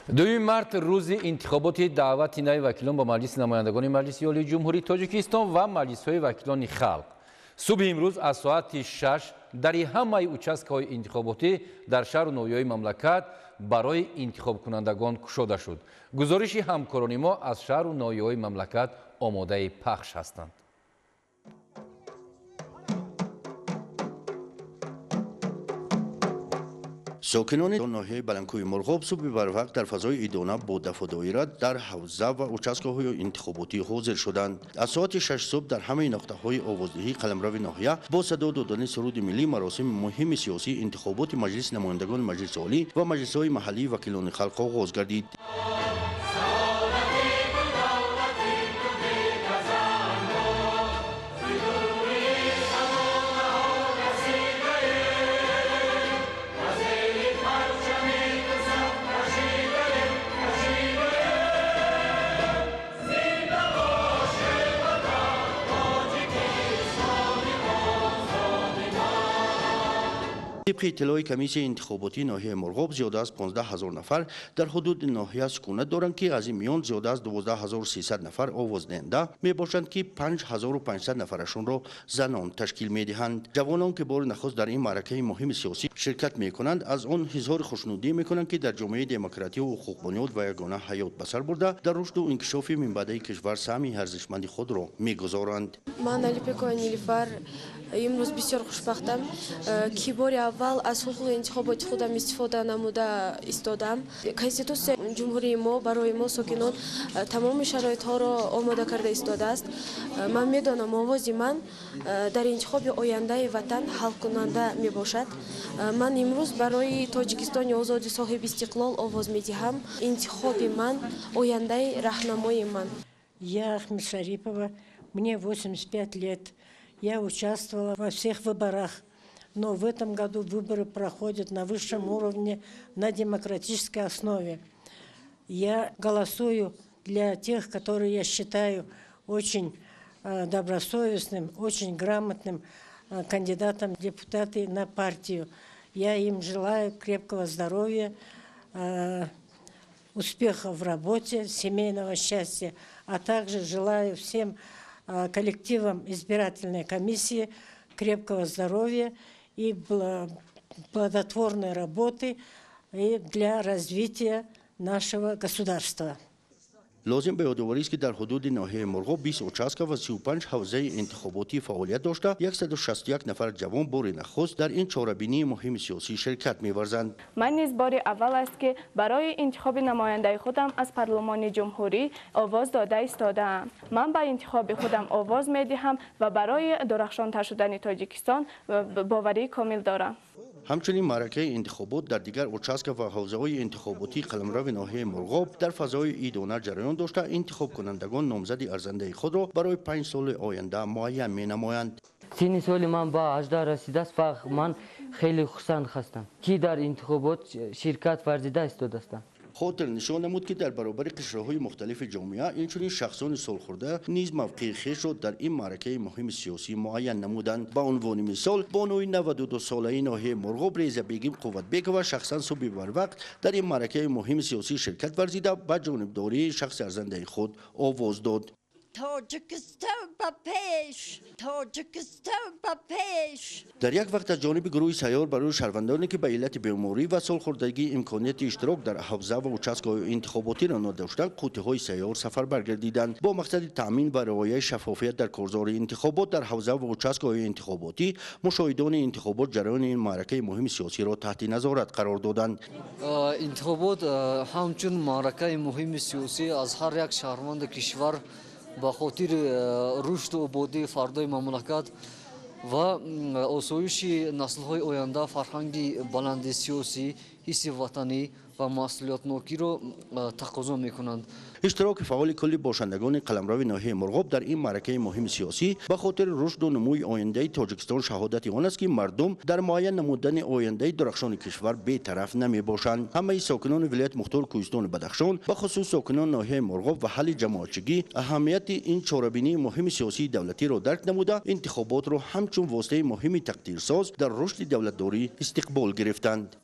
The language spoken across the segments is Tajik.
Дуюми март рӯзи интихоботи даъвати нави вакилон ба Маҷлиси намояндагони Маҷлиси Олии Ҷумҳурии Тоҷикистон ва маҷлисҳои вакилони халқ. Субҳи имрӯз аз соати 6 дари ҳамаи участкаҳои интихоботӣ дар шаҳру ноҳияҳои мамлакат барои интихобкунандагон кушода шуд. Гузориши ҳамкорони мо аз шаҳру ноҳияҳои мамлакат омодаи пахш ҳастанд. Сокинони ноҳияи Баландкӯҳи Мурғоб субҳи барвақт дар фазои идона бо дафу доира дар ҳавза ва участкаҳои интихоботӣ ҳозир шуданд. Аз соати 6 субҳ дар ҳамаи нуқтаҳои овоздиҳии қаламрави ноҳия бо садо додани суруди миллӣ маросими муҳими сиёсии интихоботи Маҷлиси намояндагони Маҷлиси Олӣ ва маҷлисҳои маҳаллии вакилони халқ оғоз гардид. Тибқи иттилои комиссияи интихоботии ноҳияи Мурғоб, зиёда аз 15 ҳазор нафар дар ҳудуди ноҳия сукунат доранд, ки аз ин миён зиёда аз 12 300 нафар овоздиҳанда мебошанд, ки 5500 нафарашонро занон ташкил медиҳанд. Ҷавонон, ки бори нахуст дар ин маъракаи муҳими сиёсӣ ширкат мекунанд, аз он изҳори хушнудӣ мекунанд, ки дар ҷомеаи демократию ҳуқуқбунёд ва ягона ҳаёт ба сар бурда, дар рушду инкишофи минбаъдаи кишвар саҳми арзишманди худро мегузоранд. Ман Алипекова Нилифар, имрӯз бисёр хушбахтам, ки бори аввал аз ҳуқуқи интихоботи худам истифода намуда истодам. Конститутсияи ҷумҳурии мо барои мо сокинон тамоми шароитҳоро омода карда истодааст. Ман медонам, овози ман дар интихоби ояндаи ватан ҳалкунанда мебошад. Ман имрӯз барои Тоҷикистони озоди соҳиби истиқлол овоз медиҳам. Интихоби ман — ояндаи раҳнамои ман. Я Ахмед Шарипова, мне 85 лет. Я участвовала во всех выборах, но в этом году выборы проходят на высшем уровне, на демократической основе. Я голосую для тех, которые я считаю очень добросовестным, очень грамотным кандидатом в депутаты на партию. Я им желаю крепкого здоровья, успеха в работе, семейного счастья, а также желаю всем коллективам избирательной комиссии крепкого здоровья и плодотворной работы и для развития нашего государства. Лозим ба ёдоварист, ки дар ҳудуди ноҳияи Мурғоб 20 участка ва 35 ҳавзаи интихоботӣ фаъолият дошта, 161 нафар ҷавон бори нахуст дар ин чорабинии муҳими сиёсӣ ширкат меварзанд. Ман низ бори аввал аст, ки барои интихоби намояндаи худам аз парлумони ҷумҳурӣ овоз дода истодаам. Ман ба интихоби худам овоз медиҳам ва барои дурахшонтар шудани Тоҷикистон боварии комил дорам. Ҳамчунин маъракаи интихобот дар дигар участка ва ҳавзаҳои интихоботии қаламрави ноҳияи Мурғоб дар фазои идона ҷараён дошта, интихобкунандагон номзади арзандаи худро барои 5 соли оянда муайян менамоянд. Синни соли ман ба 18 расидааст ва ман хеле хурсанд ҳастам, ки дар интихобот ширкат варзида истодастам. Хотир нишон намуд, ки дар баробари қишрҳои мухталифи ҷомеа, инчунин шахсони солхӯрда низ мавқеи хешро дар ин маъракаи муҳими сиёсӣ муайян намуданд. Ба унвони мисол, бонуи 92-солаи ноҳияи Мурғоб Резабегим Қувватбекова шахсан субҳи барвақт дар ин маъракаи муҳими сиёсӣ ширкат варзида, ба ҷонибдории шахси арзандаи худ овоз дод. Тоҷикистон ба пеш! Тоҷикистон ба пеш! Дар як вақт аз ҷониби гурӯҳи сайёр барои шаҳрвандоне, ки ба иллати беморӣ ва солхӯрдагӣ имконияти иштирок дар ҳавза ва участкаҳои интихоботиро надоштанд, қуттиҳои сайёр сафарбар гардиданд. Бо мақсади таъмин ва риояи шаффофият дар корзори интихобот дар ҳавза ва участкаҳои интихоботӣ, мушоҳидони интихобот ҷараёни ин маъракаи муҳими сиёсиро таҳти назорат қарор доданд. Интихобот ҳамчун маъракаи муҳими сиёсӣ аз ҳар як шаҳрванди кишвар ба хотири рушду ободии фардои мамлакат ва осоиши наслҳои оянда фарҳанги баланди сиёсӣ, ҳисси ватанӣ ва масъулиятнокиро тақозо мекунанд. Иштироки фаъоли кулли бошандагони қаламрави ноҳияи Мурғоб дар ин маъракаи муҳими сиёсӣ ба хотири рушду нумӯи ояндаи Тоҷикистон шаҳодати он аст, ки мардум дар муайян намудани ояндаи дурахшони кишвар бетараф намебошанд. Ҳамаи сокинони вилояти мухтори Кӯҳистони Бадахшон, ба хусус сокинони ноҳияи Мурғоб ва ҳалли ҷамоатчигӣ аҳамияти ин чорабинии муҳими сиёсии давлатиро дарк намуда, интихоботро ҳамчун воситаи муҳими тақдирсоз дар рушди давлатдорӣ истиқбол гирифтанд.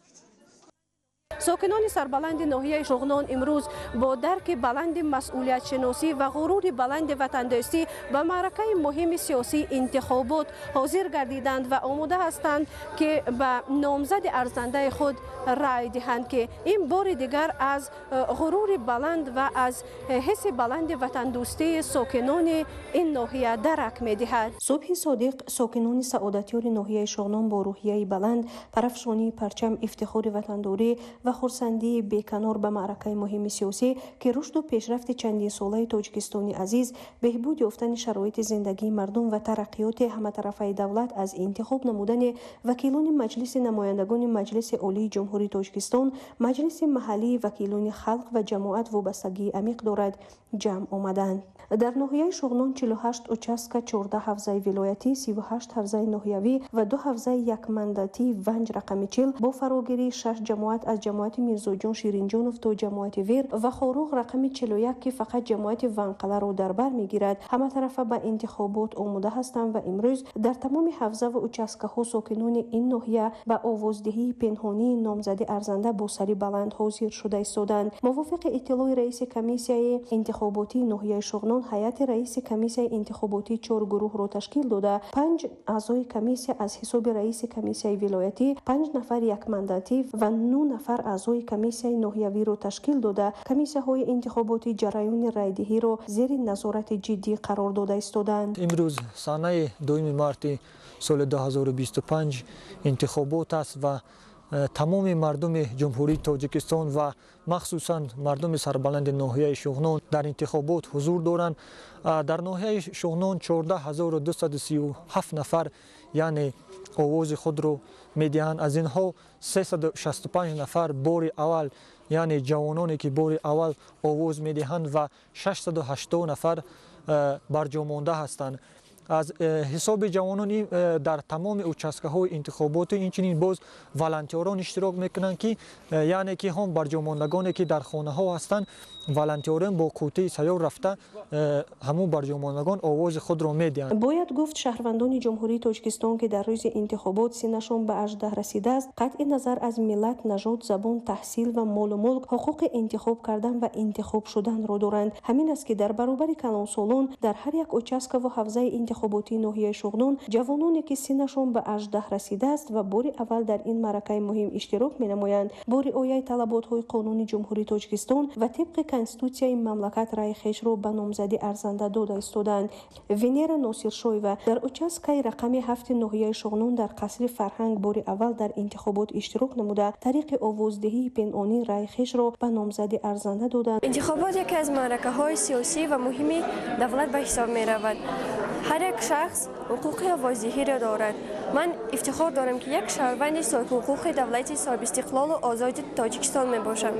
Сокинони сарбаланди ноҳияи Шуғнон имрӯз бо дарки баланди масъулиятшиносӣ ва ғурури баланди ватандӯстӣ ба маъракаи муҳими сиёсии интихобот ҳозир гардиданд ва омода ҳастанд, ки ба номзади арзандаи худ рай диҳанд, ки ин бори дигар аз ғурури баланд ва аз ҳисси баланди ватандӯстии сокинони ин ноҳия дарак медиҳад. Субҳи содиқ сокинони саодатёри ноҳияи Шуғнон бо рӯҳияи баланд, парафшонии парчам, ифтихори ватандорӣ ва хурсандии беканор ба маъракаи муҳими сиёсӣ, ки рушду пешрафти чандинсолаи Тоҷикистони азиз, беҳбуд ёфтани шароити зиндагии мардум ва тараққиёти ҳаматарафаи давлат аз интихоб намудани вакилони Маҷлиси намояндагони Маҷлиси Олии Ҷумҳурии Тоҷикистон, Маҷлиси маҳаллии вакилони халқ ва ҷамоат вобастагии амиқ дорад, ҷамъ омаданд. Дар ноҳияи Шуғнон 48 участка, 14 ҳавзаи вилоятӣ, 38 ҳавзаи ноҳиявӣ ва 2 ҳавзаи якмандатии Ванҷ рақами 40 бо фарогирии 6 ҷамоат аз ҷамоати Мирзоҷон Ширинҷонов то ҷамоати Вир ва Хоруғ рақами 41, ки фақат ҷамоати Ванқаларо дар бар мегирад, ҳаматарафа ба интихобот омода ҳастанд ва имрӯз дар тамоми ҳавза ва участкаҳо сокинони ин ноҳия ба овоздиҳии пинҳонии номзади арзанда бо сари баланд ҳозир шуда истоданд. Мувофиқи иттилои раиси комиссияи интихоботии ноҳияи Шуғнон, ҳайати раиси комиссияи интихоботӣ 4 гурӯҳро ташкил дода, 5 аъзои комиссия аз ҳисоби раиси комиссияи вилоятӣ, 5 нафар якмандатӣ ва 9 нафар аъзои комиссияи ноҳиявиро ташкил дода, комиссияҳои интихоботӣ ҷараёни райдиҳиро зери назорати ҷиддӣ қарор дода истоданд. Имрӯз санаи 2 марти соли 2025 интихобот аст ва тамоми мардуми Ҷумҳурии Тоҷикистон ва махсусан мардуми сарбаланди ноҳияи Шуғнон дар интихобот ҳузур доранд. Дар ноҳияи Шуғнон 14237 нафар, яъне овози худро медиҳанд. Аз инҳо 365 нафар бори аввал, яъне ҷавононе ки бори аввал овоз медиҳанд, ва 680 нафар барҷомонда ҳастанд. Аз ҳисоби ҷавонон дар тамоми участкаҳои интихоботӣ инчунин боз волонтёрон иштирок мекунанд, ки яъне ки ҳам барҷомондагоне ки дар хонаҳо ҳастанд, волонтёрон бо қутии сайёр рафта ҳамун барҷомондагон овози худро медиҳанд. Бояд гуфт, шаҳрвандони Ҷумҳурии Тоҷикистон, ки дар рӯзи интихобот синнашон ба 18 расидааст, қатъи назар аз миллат, нажод, забон, таҳсил ва молу мулк ҳуқуқи интихоб кардан ва интихоб шуданро доранд. Ҳамин аст, ки дар баробари калонсолон дар ҳар як участка ва ҳавзаи интихоботии ноҳияи Шуғнон ҷавононе, ки синнашон ба 18 расидааст ва бори аввал дар ин маъракаи муҳим иштирок менамоянд, бо риояи талаботҳои қонуни Ҷумҳурии Тоҷикистон ва тибқи Конститутсияи мамлакат раи хешро ба номзади арзанда дода истоданд. Венера Носиршоева дар участкаи рақами 7 ноҳияи Шуғнон дар қасри фарҳанг бори аввал дар интихобот иштирок намуда, тариқи овоздиҳии пинҳонӣ раи хешро ба номзади арзанда доданд. Интихобот яке аз маъракаҳои сиёсӣ ва муҳими давлат ба ҳисоб меравад. Ҳар як шахс ҳуқуқи овоздиҳиро дорад. Ман ифтихор дорам, ки як шаҳрванди соҳибҳуқуқи давлати соҳибистиқлолу озоди Тоҷикистон мебошам.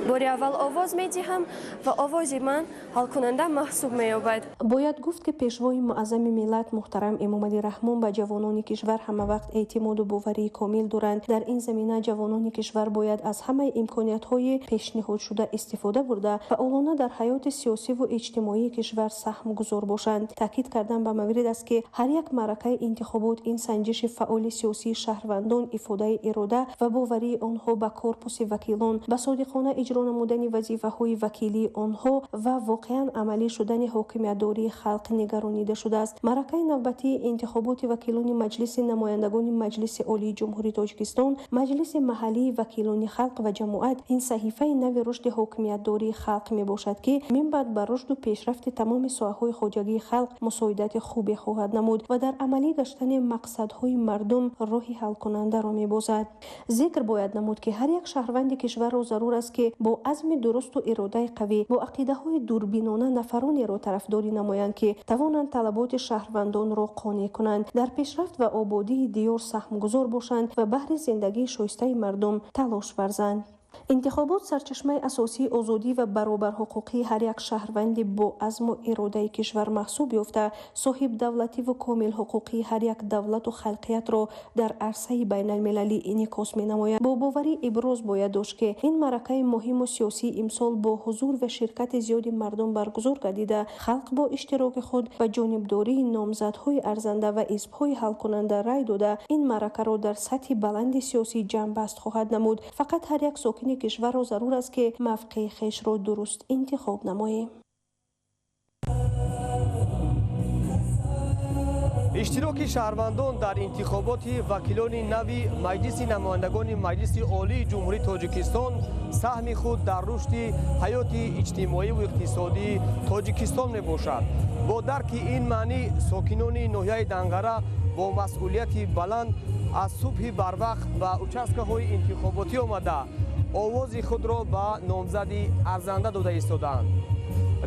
Бори аввал овоз медиҳам ва овози ман ҳалкунанда маҳсуб меёбад. Бояд гуфт, ки пешвои муаззами миллат муҳтарам Эмомалӣ Раҳмон ба ҷавонони кишвар ҳамавақт эътимоду боварии комил доранд. Дар ин замина ҷавонони кишвар бояд аз ҳамаи имкониятҳои пешниҳодшуда истифода бурда, фаъолона дар ҳаёти сиёсиву иҷтимоии кишвар саҳмгузор бошанд. Таъкид кардан ба маврид аст, ки ҳар як маъракаи интихобот ин санҷиши фаъоли сиёсии шаҳрвандон, ифодаи ирода ва боварии онҳо ба корпуси вакилон, ба содиқона иҷро намудани вазифаҳои вакилии онҳо ва воқеан амалӣ шудани ҳокимиятдории халқ нигаронида шудааст. Маъракаи навбатии интихоботи вакилони Маҷлиси намояндагони Маҷлиси Олии Ҷумҳурии Тоҷикистон, Маҷлиси маҳаллии вакилони халқ ва ҷамоат ин саҳифаи нави рушди ҳокимиятдории халқ мебошад, ки минбаъд ба рушду пешрафти тамоми соҳаҳои хоҷагии халқ мусоидати хубе хоҳад намуд ва дар амалӣ гаштани мақсадҳои мардум роҳи ҳалкунандаро мебозад. Зикр бояд намуд, ки ҳар як шаҳрванди кишварро зарур аст, ки бо азми дурусту иродаи қавӣ, бо ақидаҳои дурбинона нафаронеро тарафдорӣ намоянд, ки тавонанд талаботи шаҳрвандонро қонеъ кунанд, дар пешрафт ва ободии диёр саҳмгузор бошанд ва баҳри зиндагии шоистаи мардум талош варзанд. Интихобот сарчашмаи асосии озодӣ ва баробарҳуқуқии ҳар як шаҳрванди бо азму иродаи кишвар маҳсуб ёфта, соҳибдавлативу комилҳуқуқии ҳар як давлату халқиятро дар арсаи байналмилалӣ инъикос менамояд. Бо боварӣ иброз бояд дошт, ки ин маъракаи муҳиму сиёсии имсол бо ҳузур ва ширкати зиёди мардум баргузор гардида, халқ бо иштироки худ ба ҷонибдории номзадҳои арзанда ва ҳизбҳои ҳалкунанда рай дода, ин маъракаро дар сатҳи баланди сиёсӣ ҷамъбаст хоҳад намуд. Фақат ҳар як сокини сокини кишварро зарур аст, ки мавқеи хешро дуруст интихоб намоем. Иштироки шаҳрвандон дар интихоботи вакилони нави Маҷлиси намояндагони Маҷлиси Олии Ҷумҳурии Тоҷикистон саҳми худ дар рушди ҳаёти иҷтимоиву иқтисодии Тоҷикистон мебошад. Бо дарки ин маънӣ сокинони ноҳияи Данғара бо масъулияти баланд аз субҳи барвақт ба участкаҳои интихоботӣ омада, овози худро ба номзади арзанда дода истодаанд.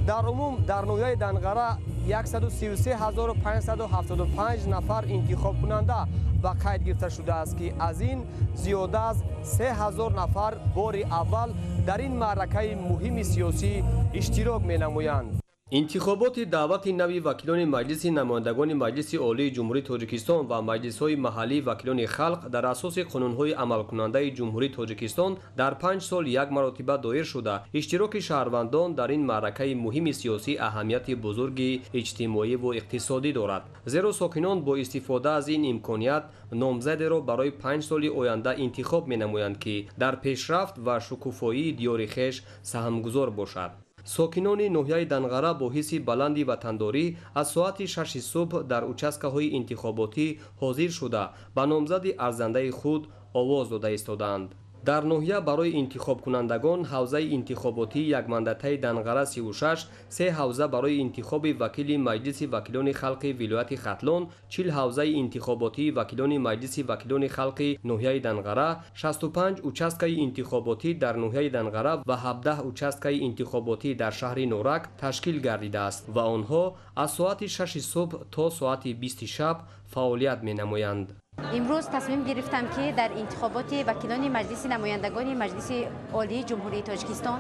Дар умум дар ноҳияи Данғара 133 575 нафар интихобкунанда ба қайд гирифта шудааст, ки аз ин зиёда аз 3000 нафар бори аввал дар ин маъракаи муҳими сиёсӣ иштирок менамоянд. Интихоботи даъвати нави вакилони Маҷлиси намояндагони Маҷлиси Олии Ҷумҳурии Тоҷикистон ва маҷлисҳои маҳаллии вакилони халқ дар асоси қонунҳои амалкунандаи Ҷумҳурии Тоҷикистон дар 5 сол як маротиба доир шуда, иштироки шаҳрвандон дар ин маъракаи муҳими сиёсӣ аҳамияти бузурги иҷтимоиву иқтисодӣ дорад, зеро сокинон бо истифода аз ин имконият номзадеро барои 5 соли оянда интихоб менамоянд, ки дар пешрафт ва шукуфоии диёри хеш саҳмгузор бошад. Сокинони ноҳияи Данғара бо ҳисси баланди ватандорӣ аз соати 6-и субҳ дар участкаҳои интихоботӣ ҳозир шуда, ба номзади арзандаи худ овоз дода истодаанд. Дар ноҳия барои интихобкунандагон ҳавзаи интихоботии якмандатаи Данғара 36, се ҳавза барои интихоби вакили Маҷлиси вакилони халқи вилояти Хатлон, 40 ҳавзаи интихоботии вакилони Маҷлиси вакилони халқи ноҳияи Данғара, 65 участкаи интихоботӣ дар ноҳияи Данғара ва 17 участкаи интихоботӣ дар шаҳри Норак ташкил гардидааст ва онҳо аз соати 6-и субҳ то соати 20-и шаб фаъолият менамоянд. Имрӯз тасмим гирифтам, ки дар интихоботи вакилони Маҷлиси намояндагони Маҷлиси Олии Ҷумҳурии Тоҷикистон,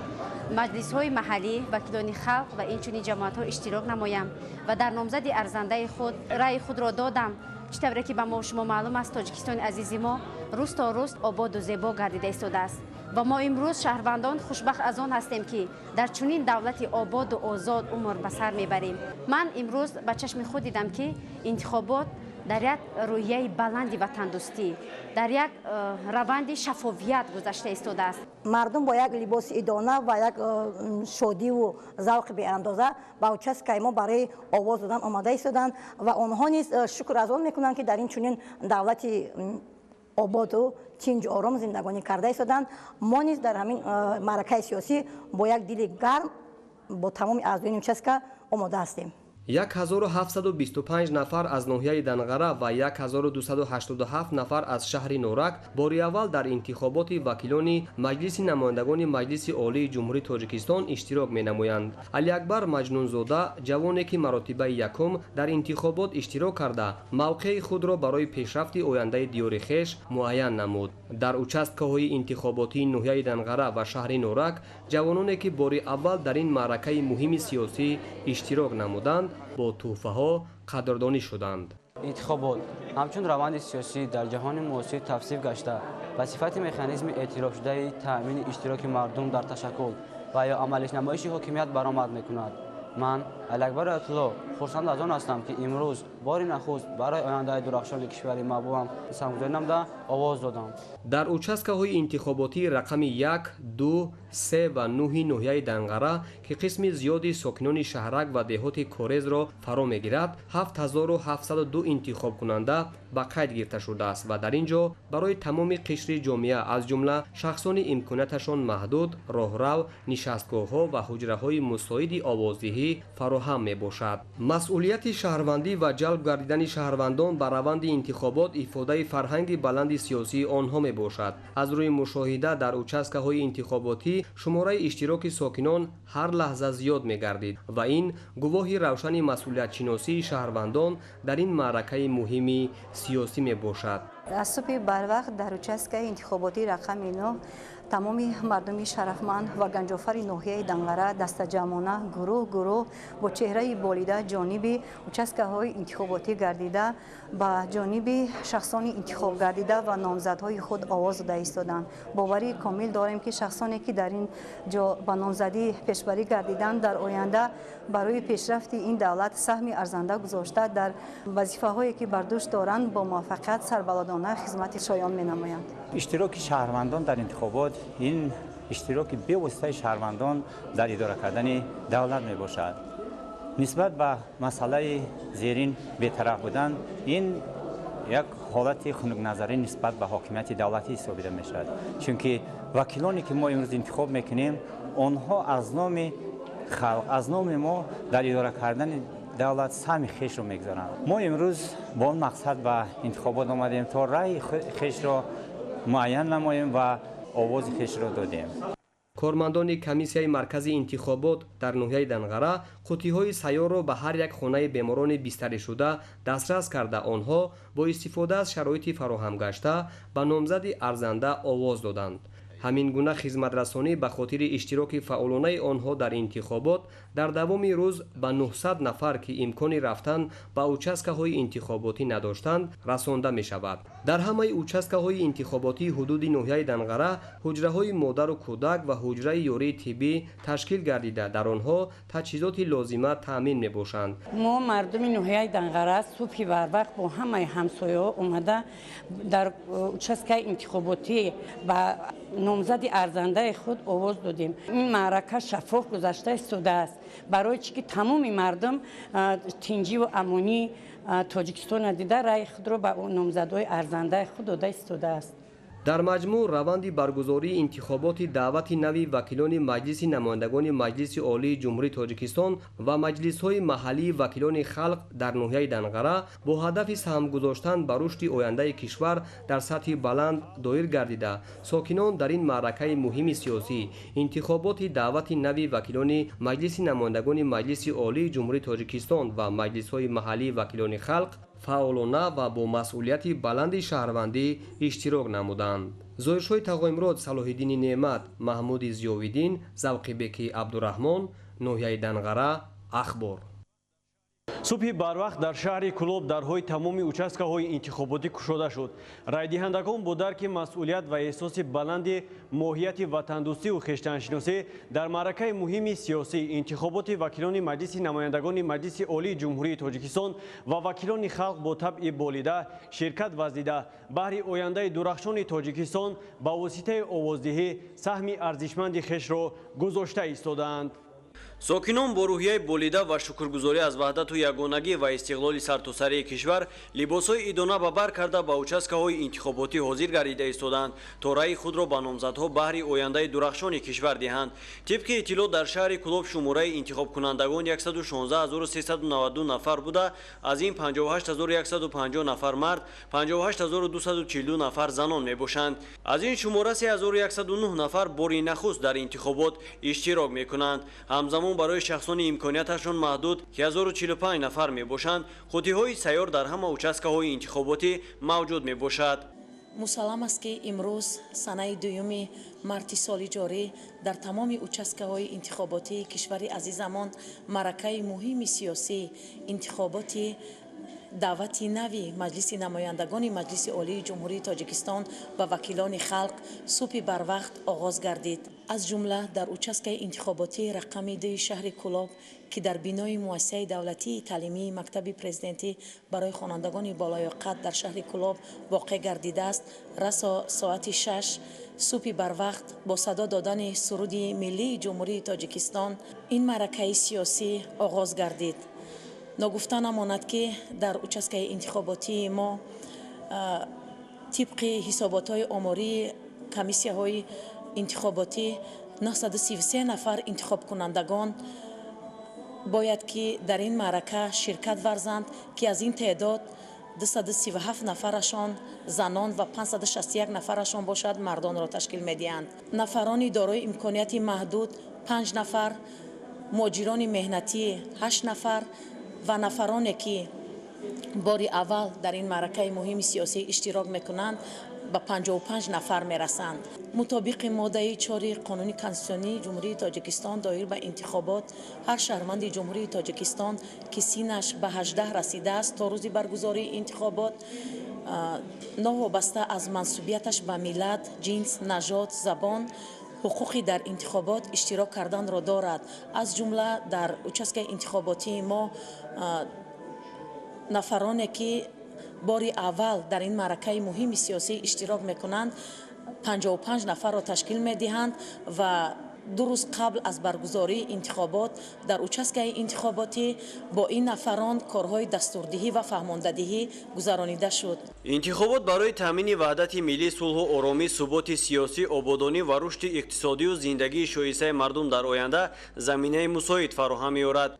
маҷлисҳои маҳаллӣ, вакилони халқ ва инчунин ҷамоатҳо иштирок намоям ва дар номзади арзандаи худ раъи худро додам. Чӣ тавре ки ба мо шумо маълум аст, Тоҷикистони азизи мо рӯз то рӯз ободу зебо гардида истодааст ва мо имрӯз шаҳрвандон хушбахт аз он ҳастем, ки дар чунин давлати ободу озод умр ба сар мебарем. Ман имрӯз ба чашми худ дидам, ки интихобот дар як рӯҳияи баланди ватандӯстӣ, дар як раванди шаффофият гузашта истодааст. Мардум бо як либоси идона ва як шодиву завқи беандоза ба участкаи мо барои овоз додан омода истоданд ва онҳо низ шукр аз он мекунанд, ки дар ин чунин давлати ободу тинҷу ором зиндагонӣ карда истоданд. Мо низ дар ҳамин маъракаи сиёсӣ бо як дили гарм бо тамоми аъзоёни участка омода ҳастем. 1725 нафар аз ноҳияи Данғара ва 1287 нафар аз шаҳри Норак бори аввал дар интихоботи вакилони Маҷлиси намояндагони Маҷлиси Олии Ҷумҳурии Тоҷикистон иштирок менамоянд. Алиакбар Маҷнунзода, ҷавоне ки маротибаи якум дар интихобот иштирок карда, мавқеи худро барои пешрафти ояндаи диёри хеш муайян намуд. Дар участкаҳои интихоботии ноҳияи Данғара ва шаҳри Норак ҷавононе, ки бори аввал дар ин маъракаи муҳими сиёсӣ иштирок намуданд, бо тӯҳфаҳо қадрдонӣ шуданд. Интихобот ҳамчун раванди сиёсӣ дар ҷаҳони муосир тавсиф гашта, ба сифати механизми эътирофшудаи таъмини иштироки мардум дар ташаккул ва ё амалишнамоиши ҳокимият баромад мекунад. Ман, Алиакбар Оятулло, хурсанд аз он ҳастам, ки имрӯз бори нахуст барои ояндаи дурахшони кишвари маҳбубам саҳмгузорӣ намуда, овоз додам. Дар участкаҳои интихоботии рақами 1, 2, 3 ва 9-и ноҳияи Данғара, ки қисми зиёди сокинони шаҳрак ва деҳоти Корезро фаро мегирад, 7702 интихобкунанда ба қайд гирифта шудааст ва дар ин ҷо барои тамоми қишри ҷомеа, аз ҷумла шахсони имконияташон маҳдуд, роҳрав, нишастгоҳҳо ва ҳуҷраҳои мусоиди овоздиҳӣ фароҳам мебошад. Масъулияти шаҳрвандӣ ва ҷалб гардидани шаҳрвандон ба раванди интихобот ифодаи фарҳанги баланди сиёсии онҳо мебошад. Аз рӯи мушоҳида, дар участкаҳои интихоботӣ шумораи иштироки сокинон ҳар лаҳза зиёд мегардид ва ин гувоҳи равшани масъулиятшиносии шаҳрвандон дар ин маъракаи муҳими сиёсӣ мебошад. Аз субҳи барвақт дар участкаи интихоботии рақами 9 тамоми мардуми шарафманд ва ганҷофари ноҳияи Данғара дастаҷамъона, гурӯҳ гурӯҳ, бо чеҳраи болида ҷониби участкаҳои интихоботӣ гардида, ба ҷониби шахсони интихобгардида ва номзадҳои худ овоз дода истоданд. Боварии комил дорем, ки шахсоне, ки дар ин ҷо ба номзадӣ пешбарӣ гардиданд, дар оянда барои пешрафти ин давлат саҳми арзанда гузошта, дар вазифаҳое, ки бар дӯш доранд, бо муваффақият сарбаландона. ҷавонмардона хизмати шоён менамоянд. Иштироки шаҳрвандон дар интихобот ин иштироки бевоситаи шаҳрвандон дар идора кардани давлат мебошад. Нисбат ба масъалаи зерин бетараф будан ин як ҳолати хунукназарӣ нисбат ба ҳокимияти давлатӣ ҳисобида мешавад, чунки вакилоне ки мо имрӯз интихоб мекунем, онҳо аз номи халқ, аз номи мо дар идора кардани давлат саҳми хешро мегузоранд. Мо имрӯз бо он мақсад ба интихобот омадем, то раъи хешро муайян намоем ва овози хешро додем. Кормандони комиссияи маркази интихобот дар ноҳияи Данғара қуттиҳои сайёрро ба ҳар як хонаи беморони бистаришуда дастрас карда, онҳо бо истифода аз шароити фароҳам гашта ба номзади арзанда овоз доданд. Ҳамин гуна хизматрасонӣ ба хотири иштироки фаъолонаи онҳо дар интихобот дар давоми рӯз ба 900 нафар, ки имкони рафтан ба участкаҳои интихоботӣ надоштанд, расонда мешавад. Дар ҳамаи участкаҳои интихоботии ҳудуди ноҳияи Данғара ҳуҷраҳои модару кӯдак ва ҳуҷраи ёрии тиббӣ ташкил гардида, дар онҳо таҷҳизоти лозима таъмин мебошанд. Мо мардуми ноҳияи Данғара субҳи барвақт бо ҳамаи ҳамсояҳо омада дар участкаи интихоботӣ ба номзади арзандаи худ овоз додем. Ин маърака шаффоф гузашта истодааст, барои чӣ ки тамоми мардум тинҷиву амонии Тоҷикистонро дида раъи худро ба номзадҳои арзандаи худ дода истодааст. Дар маҷмӯъ раванди баргузории интихоботи даъвати нави вакилони Маҷлиси намояндагони Маҷлиси Олии Ҷумҳурии Тоҷикистон ва маҷлисҳои маҳаллии вакилони халқ дар ноҳияи Данғара бо ҳадафи саҳм гузоштан ба рушди ояндаи кишвар дар сатҳи баланд доир гардида, сокинон дар ин маъракаи муҳими сиёсӣ интихоботи даъвати нави вакилони Маҷлиси намояндагони Маҷлиси Олии Ҷумҳурии Тоҷикистон ва маҷлисҳои маҳаллии вакилони халқ фаъолона ва бо масъулияти баланди шаҳрвандӣ иштирок намуданд. Зоҳиршоҳи Тағоимурод, Салоҳиддини Неъмат, Маҳмуди Зиёвиддин, Завқибеки Абдураҳмон, ноҳияи Данғара, Ахбор. Субҳи барвақт дар шаҳри Кӯлоб дарҳои тамоми участкаҳои интихоботӣ кушода шуд. Райдиҳандагон бо дарки масъулият ва эҳсоси баланди моҳияти ватандӯстиву хештаншиносӣ дар маъракаи муҳими сиёсӣ интихоботи вакилони Маҷлиси намояндагони Маҷлиси Олии Ҷумҳурии Тоҷикистон ва вакилони халқ бо табъи болида ширкат варзида, баҳри ояндаи дурахшони Тоҷикистон ба воситаи овоздиҳӣ саҳми арзишманди хешро гузошта истодаанд. Сокинон бо рӯҳияи болида ва шукргузорӣ аз ваҳдату ягонагӣ ва истиқлоли сартосарии кишвар либосҳои идона ба бар карда ба участкаҳои интихоботӣ ҳозир гардида истоданд, то раъи худро ба номзадҳо баҳри ояндаи дурахшони кишвар диҳанд. Тибқи иттилоъ дар шаҳри Кӯлоб шумораи интихобкунандагон 116392 нафар буда, аз ин 58150 нафар мард, 58242 нафар занон мебошанд. Аз ин шумора 3109 нафар бори нахуст дар интихобот иштирок мекунанд. Ҳамзамон барои шахсони имконияташон маҳдуд, ки 1045 нафар мебошанд, қуттиҳои сайёр дар ҳама участкаҳои интихоботӣ мавҷуд мебошад. Мусаллам аст, ки имрӯз санаи 2 марти соли ҷорӣ дар тамоми участкаҳои интихоботии кишвари азизамон маъракаи муҳими сиёсӣ интихоботи даъвати нави Маҷлиси намояндагони Маҷлиси Олии Ҷумҳурии Тоҷикистон ва вакилони халқ субҳи барвақт оғоз гардид. Аз ҷумла дар участкаи интихоботии рақами 2 шаҳри Кӯлоб, ки дар бинои муассисаи давлатии таълимии мактаби президентӣ барои хонандагони болоёқат дар шаҳри Кӯлоб воқеъ гардидааст, расо соати 6 субҳи барвақт бо садо додани суруди миллии Ҷумҳурии Тоҷикистон ин маъракаи сиёсӣ оғоз гардид. Ногуфта намонад, ки дар участкаи интихоботии мо тибқи ҳисоботҳои омории комиссияҳои интихоботӣ 933 нафар интихобкунандагон бояд ки дар ин маърака ширкат варзанд, ки аз ин теъдод 237 нафарашон занон ва 561 нафарашон бошад мардонро ташкил медиҳанд. Нафарони дорои имконияти маҳдуд 5 нафар, муҳоҷирони меҳнатӣ 8 нафар ва нафароне ки бори аввал дар ин маъракаи муҳими сиёсӣ иштирок мекунанд ба 55 нафар мерасанд. Мутобиқи моддаи 4 қонуни конститутсионии Ҷумҳурии Тоҷикистон доир ба интихобот, ҳар шаҳрванди Ҷумҳурии Тоҷикистон, ки синнаш ба 18 расидааст, то рӯзи баргузории интихобот новобаста аз мансубияташ ба миллат, ҷинс, нажод, забон, ҳуқуқи дар интихобот иштирок карданро дорад. Аз ҷумла дар участкаи интихоботии мо нафароне ки бори аввал дар ин маъракаи муҳими сиёсӣ иштирок мекунанд 55 нафарро ташкил медиҳанд ва 2 рӯз қабл аз баргузории интихобот дар участкаи интихоботӣ бо ин нафарон корҳои дастурдиҳӣ ва фаҳмондадиҳӣ гузаронида шуд. Интихобот барои таъмини ваҳдати миллӣ, сулҳу оромӣ, суботи сиёсӣ, ободонӣ ва рушди иқтисодию зиндагии шоистаи мардум дар оянда заминаи мусоид фароҳам меорад.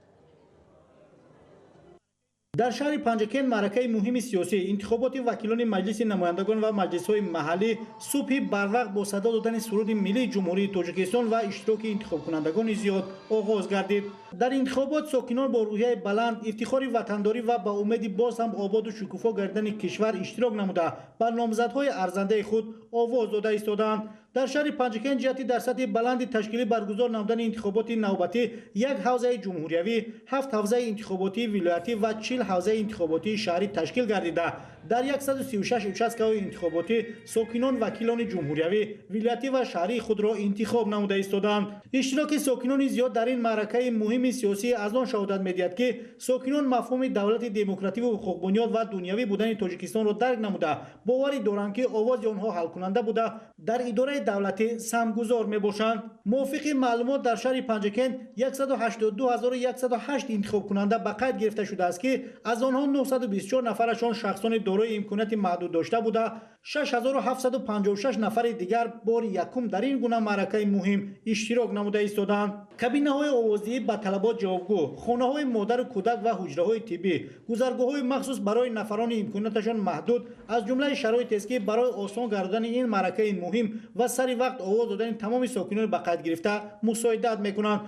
Дар шаҳри Панҷакент маъракаи муҳими сиёсӣ интихоботи вакилони Маҷлиси намояндагон ва маҷлисҳои маҳаллӣ субҳи барвақт бо садо додани суруди миллии Ҷумҳурии Тоҷикистон ва иштироки интихобкунандагони зиёд оғоз гардид. Дар интихобот сокинон бо рӯҳияи баланд, ифтихори ватандорӣ ва ба умеди боз ҳам ободу шукуфо гардидани кишвар иштирок намуда ба номзадҳои арзандаи худ овоз дода истодаанд. Дар шаҳри Панҷакент ҷиҳати дар сатҳи баланди ташкилӣ баргузор намудани интихоботи навбатӣ 1 ҳавзаи ҷумҳуриявӣ, 7 ҳавзаи интихоботии вилоятӣ ва 40 ҳавзаи интихоботии шаҳрӣ ташкил гардида. Дар 136 участкаҳои интихоботӣ сокинон вакилони ҷумҳуриявӣ, вилоятӣ ва шаҳрии худро интихоб намуда истодаанд. Иштироки сокинони зиёд дар ин маъракаи муҳими сиёсӣ аз он шаҳодат медиҳад, ки сокинон мафҳуми давлати демокративу ҳуқуқбунёд ва дунявӣ будани Тоҷикистонро дарк намуда, боварӣ доранд, ки овози онҳо ҳалкунанда буда дар идораи давлатӣ самгузор мебошанд. Мувофиқи маълумот дар шаҳри Панҷакент 182108 интихобкунанда ба қайд гирифта шудааст, ки аз онҳо 924 нафарашон шахсони дорои имконияти маҳдуд дошта буда, 6756 нафари дигар бори якум дар ин гуна маъракаи муҳим иштирок намуда истодаанд. Кабинаҳои овоздиҳӣ ба талабот ҷавобгӯ, хонаҳои модару кӯдак ва ҳуҷраҳои тиббӣ, гузаргоҳҳои махсус барои нафарони имконияташон маҳдуд аз ҷумлаи шароитест, ки барои осон гардодани ин маъракаи муҳим ва сари вақт овоз додани тамоми сокинони ба қайд гирифта мусоидат мекунанд.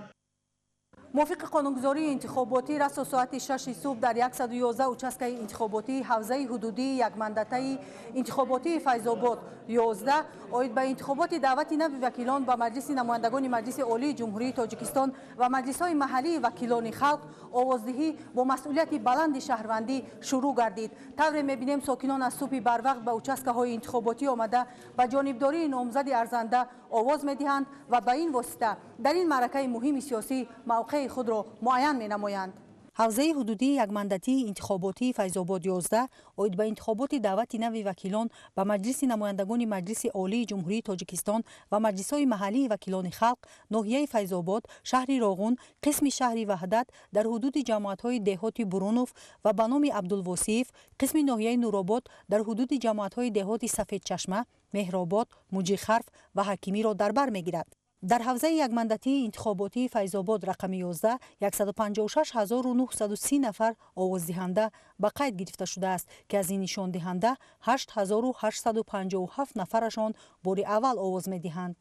Мувофиқи қонунгузории интихоботӣ расо соати 6 субҳ дар 111 участкаи интихоботии ҳавзаи ҳудудии якмандатаи интихоботии Файзобод 11 оид ба интихоботи даъвати нави вакилон ба Маҷлиси намояндагони Маҷлиси Олии Ҷумҳурии Тоҷикистон ва маҷлисҳои маҳаллии вакилони халқ овоздиҳӣ бо масъулияти баланди шаҳрвандӣ шурӯъ гардид. Тавре мебинем, сокинон аз субҳи барвақт ба участкаҳои интихоботӣ омада ба ҷонибдории номзади арзанда овоз медиҳанд ва ба ин восита дар ин маъракаи муҳими сиёсӣ мавқеи худро муайян менамоянд. Ҳавзаи ҳудудии якмандатии интихоботии Файзобод 11 оид ба интихоботи даъвати нави вакилон ба Маҷлиси намояндагони Маҷлиси Олии Ҷумҳурии Тоҷикистон ва маҷлисҳои маҳаллии вакилони халқ ноҳияи Файзобод, шаҳри Роғун, қисми шаҳри Ваҳдат дар ҳудуди ҷамоатҳои деҳоти Бурунов ва ба номи Абдулвосиев, қисми ноҳияи Нуробод дар ҳудуди ҷамоатҳои деҳоти Сафедчашма, Меҳробод, Муҷихарф ва Ҳакимиро дар бар мегирад. Дар ҳавзаи якмандатии интихоботии Файзобод рақами 11 156930 нафар овоздиҳанда ба қайд гирифта шудааст, ки аз ин нишондиҳанда 8857 нафарашон бори аввал овоз медиҳанд.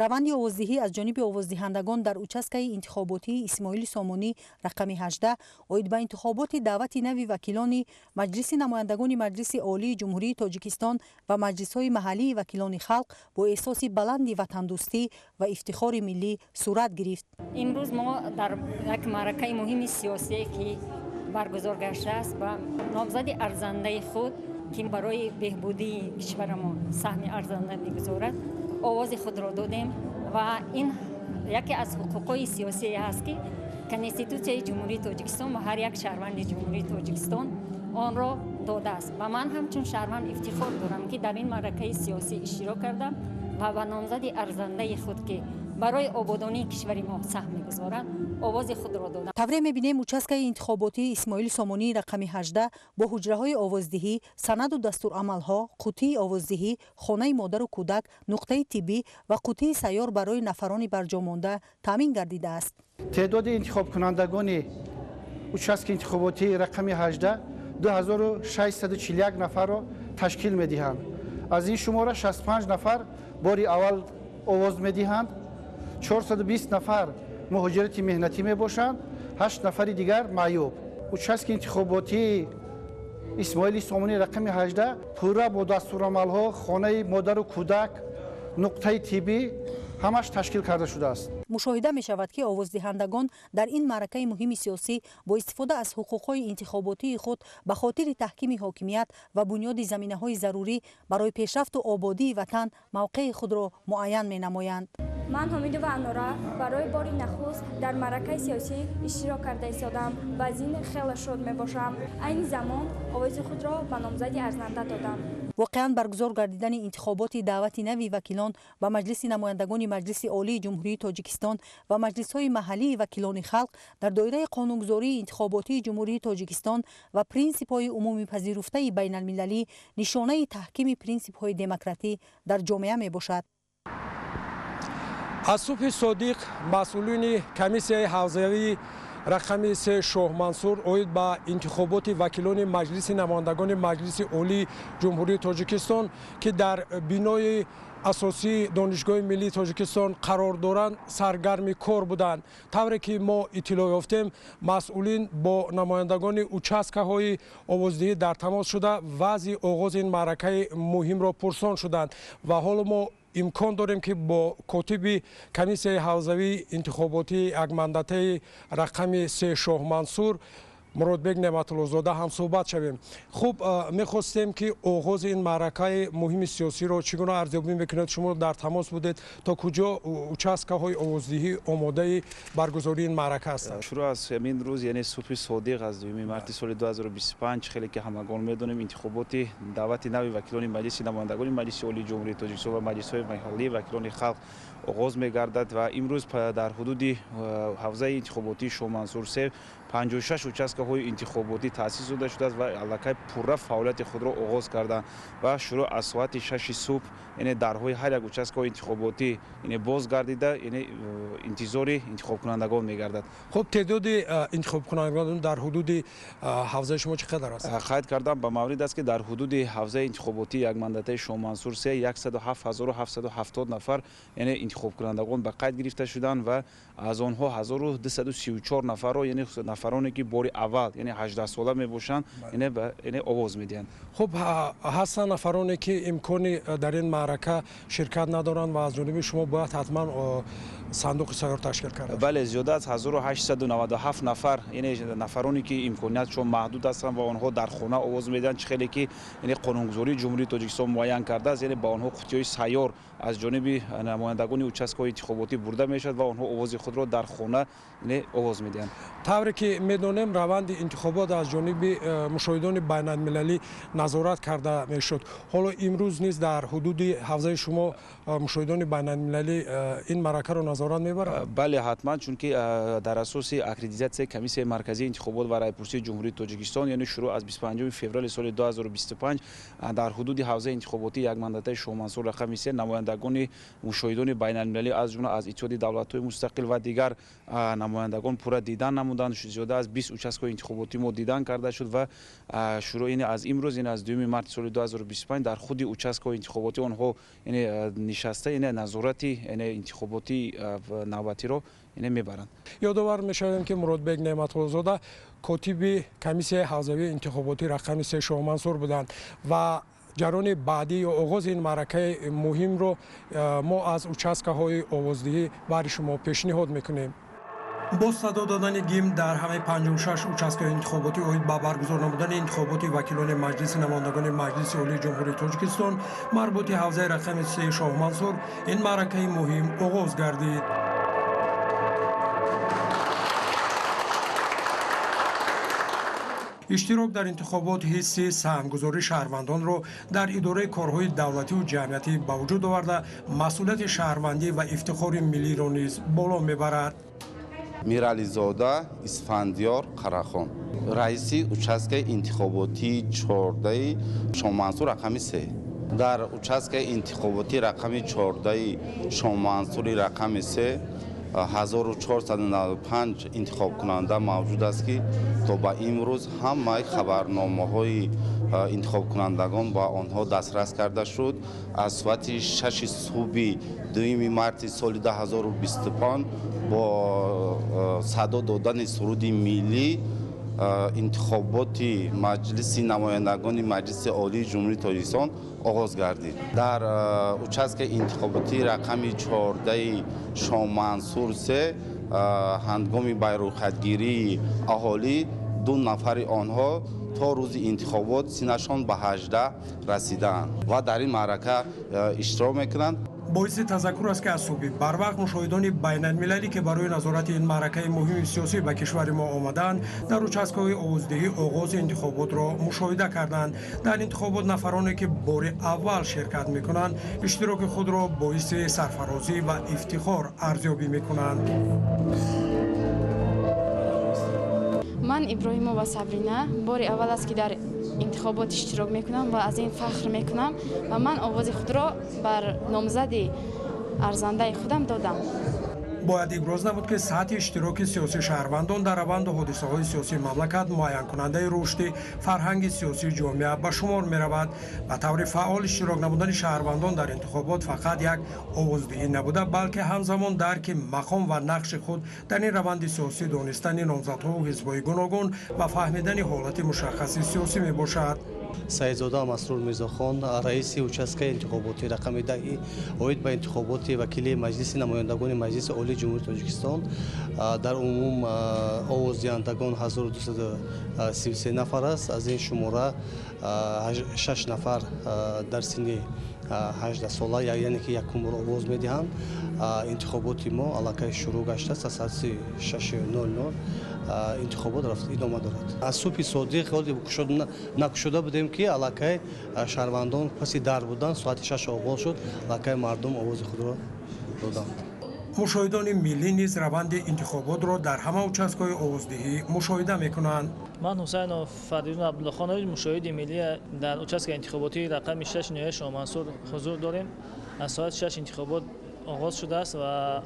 Раванди овоздиҳӣ аз ҷониби овоздиҳандагон дар участкаи интихоботии Исмоили Сомонӣ рақами 18 оид ба интихоботи даъвати нави вакилони Маҷлиси намояндагони Маҷлиси Олии Ҷумҳурии Тоҷикистон ва маҷлисҳои маҳаллии вакилони халқ бо эҳсоси баланди ватандӯстӣ ва ифтихори миллӣ сурат гирифт. Имрӯз мо дар як маъракаи муҳими сиёсие, ки баргузор гаштааст, ба номзади арзандаи худ, ки барои беҳбудии кишварамон саҳми арзанда мегузорад, овози худро додем ва ин яке аз ҳуқуқҳои сиёсие аст, ки Конститутсияи Ҷумҳурии Тоҷикистон ва ҳар як шаҳрванди Ҷумҳурии Тоҷикистон онро додааст. Ва ман ҳамчун шаҳрванд ифтихор дорам, ки дар ин маъракаи сиёсӣ иштирок кардам ва ба номзади арзандаи худ, ки барои ободонии кишвари мо саҳм мегузорад, овози худро додам. Тавре мебинем, участкаи интихоботии Исмоили Сомонӣ рақами 18 бо ҳуҷраҳои овоздиҳӣ, санаду дастурамалҳо, қутии овоздиҳӣ, хонаи модару кӯдак, нуқтаи тиббӣ ва қутии сайёр барои нафарони барҷомонда таъмин гардидааст. Теъдоди интихобкунандагони участки интихоботии рақами 18 2641 нафарро ташкил медиҳанд. Аз ин шумора 65 нафар бори аввал овоз медиҳанд, 420 нафар муҳоҷирати меҳнатӣ мебошанд, 8 нафари дигар маъюб. Участки интихоботии Исмоили Сомонӣ рақами 18 пурра бо дастурамалҳо, хонаи модару кӯдак, нуқтаи тиббӣ ҳамаш ташкил карда шудааст. Мушоҳида мешавад, ки овоздиҳандагон дар ин маъракаи муҳими сиёсӣ бо истифода аз ҳуқуқҳои интихоботии худ ба хотири таҳкими ҳокимият ва бунёди заминаҳои зарурӣ барои пешрафту ободии ватан мавқеи худро муайян менамоянд. Ман Ҳомидова Анора барои бори нахуст дар маъракаи сиёсӣ иштирок карда истодам ва аз ин хеле шод мебошам. Айни замон овози худро ба номзади арзанда додам. Воқеан баргузор гардидани интихоботи даъвати нави вакилон ба Маҷлиси намояндагони Маҷлиси Олии Ҷумҳурии Тоҷикистон ва маҷлисҳои маҳаллии вакилони халқ дар доираи қонунгузории интихоботии Ҷумҳурии Тоҷикистон ва принсипҳои умумипазируфтаи байналмилалӣ нишонаи таҳкими принсипҳои демократӣ дар ҷомеа мебошад. Аз субҳи содиқ масъулини комиссияи ҳавзавии рақами 3 Шоҳмансур оид ба интихоботи вакилони Маҷлиси намояндагони Маҷлиси Олии Ҷумҳурии Тоҷикистон, ки дар бинои асосии Донишгоҳи миллии Тоҷикистон қарор доранд, саргарми кор буданд. Тавре ки мо иттилоъ ёфтем, масъулин бо намояндагони участкаҳои овоздиҳӣ дар тамос шуда, вазъи оғози ин маъракаи муҳимро пурсон шуданд ва ҳоло мо имкон дорем, ки бо котиби комиссияи ҳавзавии интихоботии якмандатаи рақами 3 Шоҳмансур Муродбек Неъматуллозода ҳам суҳбат шавем. Хуб, мехостем, ки оғози ин маъракаи муҳими сиёсиро чӣ гуна арзёбӣ мекунед? Шумо дар тамос будед, то куҷо участкаҳои овоздиҳӣ омодаи баргузории ин маърака ҳастанд? Шурӯъ аз ҳамин рӯз, яъне субҳи содиқ аз 2 марти соли 2025, хеле ки ҳамагон медонем, интихоботи даъвати нави вакилони Маҷлиси намояндагони Маҷлиси Олии Ҷумҳурии Тоҷикистон ва маҷлисҳои маҳаллии вакилони халқ оғоз мегардад ва имрӯз дар ҳудуди ҳавзаи интихоботии Шоҳмансур 3 56 участкаҳои интихоботӣ таъсис дода шудааст ва аллакай пурра фаъолияти худро оғоз карданд ва шурӯъ аз соати 6 субҳ, яъне дарҳои ҳар як участкаҳои интихоботӣ, яъне боз гардида, яъне интизори интихобкунандагон мегардад. Хуб, теъдоди интихобкунандагон дар ҳудуди ҳавзаи шумо чӣ қадар аст? Қайд кардам ба маврид аст, ки дар ҳудуди ҳавзаи интихоботии якмандатаи Шоҳмансур 3 107770 нафар, яъне интихобкунандагон ба қайд гирифта шуданд ва аз онҳо 1234 нафарро, яъне нафароне ки бори аввал, яъне 18 сола мебошанд, яъне овоз медиҳанд. Хуб, ҳастанд нафароне ки имкони дар ин маърака ширкат надоранд ва аз ҷониби шумо бояд ҳатман сандуқи сайёр ташкил карда? Бале, зиёда аз 1897 нафар, яъне нафароне ки имкониятшон маҳдуд ҳастанд ва онҳо дар хона овоз медиҳанд, чӣ хеле ки яъне қонунгузории Ҷумҳурии Тоҷикистон муайян кардааст, яъне ба онҳо қуттиҳои сайёр аз ҷониби намояндагони участкаҳои интихоботӣ бурда мешавад ва онҳо овози худро дар хона, яъне овоз медиҳанд. Тавре ки медонем, раванди интихобот аз ҷониби мушоҳидони байналмилалӣ назорат карда мешуд. Ҳоло имрӯз низ дар ҳудуди ҳавзаи шумо мушоҳидони байналмилалӣ ин маъракаро назорат мебаранд? Бале, ҳатман, чунки дар асоси аккредитатсияи Комиссияи марказии интихобот ва райпурсии Ҷумҳурии Тоҷикистон, яъне шурӯъ аз 25 феврали соли 2025 дар ҳудуди ҳавзаи интихоботии якмандатаи Шоҳмансур рақами 3 намояндагони мушоҳидони байналмилалӣ аз ҷумла аз Иттиҳоди давлатҳои мустақил ва дигар намояндагон пурра дидан намуданд. Зиёда аз 20 участкаҳои интихоботӣ мо дидан карда шуд ва шурӯъ яъне аз имрӯз, яъне аз 2 марти соли 2025 дар худи участкаҳои интихоботӣ онҳо, яъне нишаста, яъне назорати, яъне интихоботии навбатиро, яъне мебаранд. Ёдовар мешавем, ки Муродбек Неъматуллозода котиби комиссияи ҳавзавии интихоботӣ рақами 3 Шоҳмансур буданд ва ҷараёни баъдӣ ё оғози ин маъракаи муҳимро мо аз участкаҳои овоздиҳӣ бари шумо пешниҳод мекунем. Бо садо додани гимн дар ҳамаи 56 участкаи интихоботӣ оид ба баргузор намудани интихоботи вакилони Маҷлиси намояндагони Маҷлиси Олии Ҷумҳурии Тоҷикистон марбути ҳавзаи рақами 3 Шоҳмансур ин маъракаи муҳим оғоз гардид. Иштирок дар интихобот ҳисси саҳмгузории шаҳрвандонро дар идораи корҳои давлативу ҷамъиятӣ ба вуҷуд оварда, масъулияти шаҳрвандӣ ва ифтихори миллиро низ боло мебарад. Мирализода Исфандиёр Қарахон, раиси участкаи интихоботии 14 Шоҳмансур рақами 3. Дар участкаи интихоботии рақами 14 Шоҳмансури рақами 3 1495 интихобкунанда мавҷуд аст, ки то ба имрӯз ҳамаи хабарномаҳои интихобкунандагон ба онҳо дастрас карда шуд. Аз соати 6 субҳи 2 марти соли 2025 бо садо додани суруди миллӣ интихоботи Маҷлиси намояндагони Маҷлиси Олии Ҷумҳурии Тоҷикистон оғоз гардид. Дар участкаи интихоботии рақами 14 Шоҳмансур 3 ҳангоми байрӯйхатгирии аҳолӣ 2 нафари онҳо то рӯзи интихобот синнашон ба 18 расидаанд ва дар ин маърака иштирок мекунанд. Боиси тазаккур аст, ки аз субҳи барвақт мушоҳидони байналмилалӣ, ки барои назорати ин маъракаи муҳими сиёсӣ ба кишвари мо омадаанд, дар участкаҳои овоздиҳӣ оғози интихоботро мушоҳида карданд. Дар интихобот нафароне, ки бори аввал ширкат мекунанд, иштироки худро боиси сарфарозӣ ва ифтихор арзёбӣ мекунанд. Ман Иброҳимова Сабрина, бори аввал аст, ки дар интихобот иштирок мекунам ва аз ин фахр мекунам ва ман овози худро бар номзади арзандаи худам додам. Бояд иброз намуд, ки сатҳи иштироки сиёсии шаҳрвандон дар раванду ҳодисаҳои сиёсии мамлакат муайянкунандаи рушди фарҳанги сиёсии ҷомеа ба шумор меравад. Ба таври фаъол иштирок намудани шаҳрвандон дар интихобот фақат як овоздиҳӣ набуда, балки ҳамзамон дарки мақом ва нақши худ дар ин раванди сиёсӣ, донистани номзадҳову ҳизбҳои гуногун ва фаҳмидани ҳолати мушаххаси сиёсӣ мебошад. Саидзода Масрур Мирзохон, раиси участкаи интихоботӣ рақами 10, оид ба интихоботи вакили Маҷлиси намояндагони Маҷлиси Олии Ҷумҳурии Тоҷикистон дар умум овоздиҳандагон 1233 нафар аст. Аз ин шумора 6 нафар дар синни 18 сола, яъне ки якум бор овоз медиҳанд. Интихоботи мо аллакай шурӯъ гаштааст, аз соати 6:00 интихобот рафт идома дорад. Аз субҳи содиқ накушода будем, ки аллакай шаҳрвандон паси дар буданд. Соати 6 оғоз шуд, аллакай мардум овози худро доданд. Мушоҳидони миллӣ низ раванди интихоботро дар ҳама участкаҳои овоздиҳӣ мушоҳида мекунанд. Ман Ҳусайнов Фаридун Абдуллохонович, мушоҳиди миллӣ, дар участкаи интихоботии рақами 6 ноҳияи Шоҳмансур ҳузур дорем. Аз соати 6 интихобот оғоз шудааст ва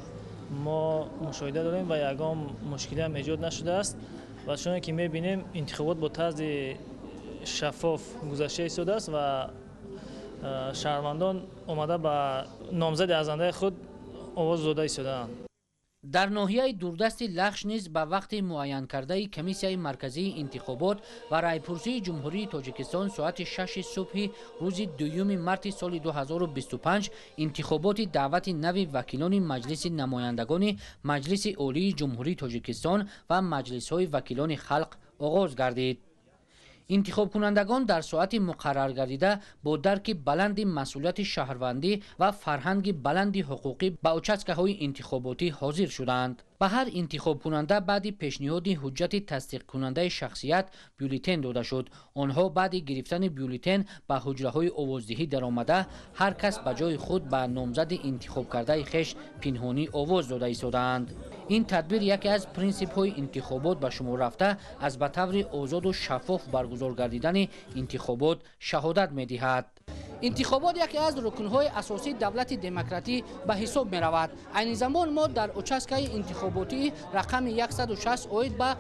мо мушоҳида дорем ва ягон мушкилӣ ҳам эҷод нашудааст ва чуноне ки мебинем, интихобот бо тарзи шаффоф гузашта истодааст ва шаҳрвандон омада ба номзади арзандаи худ овоз дода истодаанд. Дар ноҳияи дурдасти Лахш низ ба вақти муайянкардаи Комиссияи марказии интихобот ва райпурсии Ҷумҳурии Тоҷикистон соати 6 субҳи рӯзи 2 марти соли 2025 интихоботи даъвати нави вакилони Маҷлиси намояндагони Маҷлиси Олии Ҷумҳурии Тоҷикистон ва маҷлисҳои вакилони халқ оғоз гардид. Интихобкунандагон дар соати муқарраргардида бо дарки баланди масъулияти шаҳрвандӣ ва фарҳанги баланди ҳуқуқӣ ба участкаҳои интихоботӣ ҳозир шуданд. Ба ҳар интихобкунанда баъди пешниҳоди ҳуҷҷати тасдиқкунандаи шахсият бюллетен дода шуд. Онҳо баъди гирифтани бюллетен ба ҳуҷраҳои овоздиҳӣ даромада, ҳар кас ба ҷои худ ба номзади интихобкардаи хеш пинҳонӣ овоз дода истодаанд. Ин тадбир яке аз принсипҳои интихобот ба шумор рафта, аз ба таври озоду шаффоф баргузор гардидани интихобот шаҳодат медиҳад. Интихобот яке аз рукнҳои асосии давлати демократӣ ба ҳисоб меравад. Айни замон мо дар участкаи интихоботии рақами 106 оид ба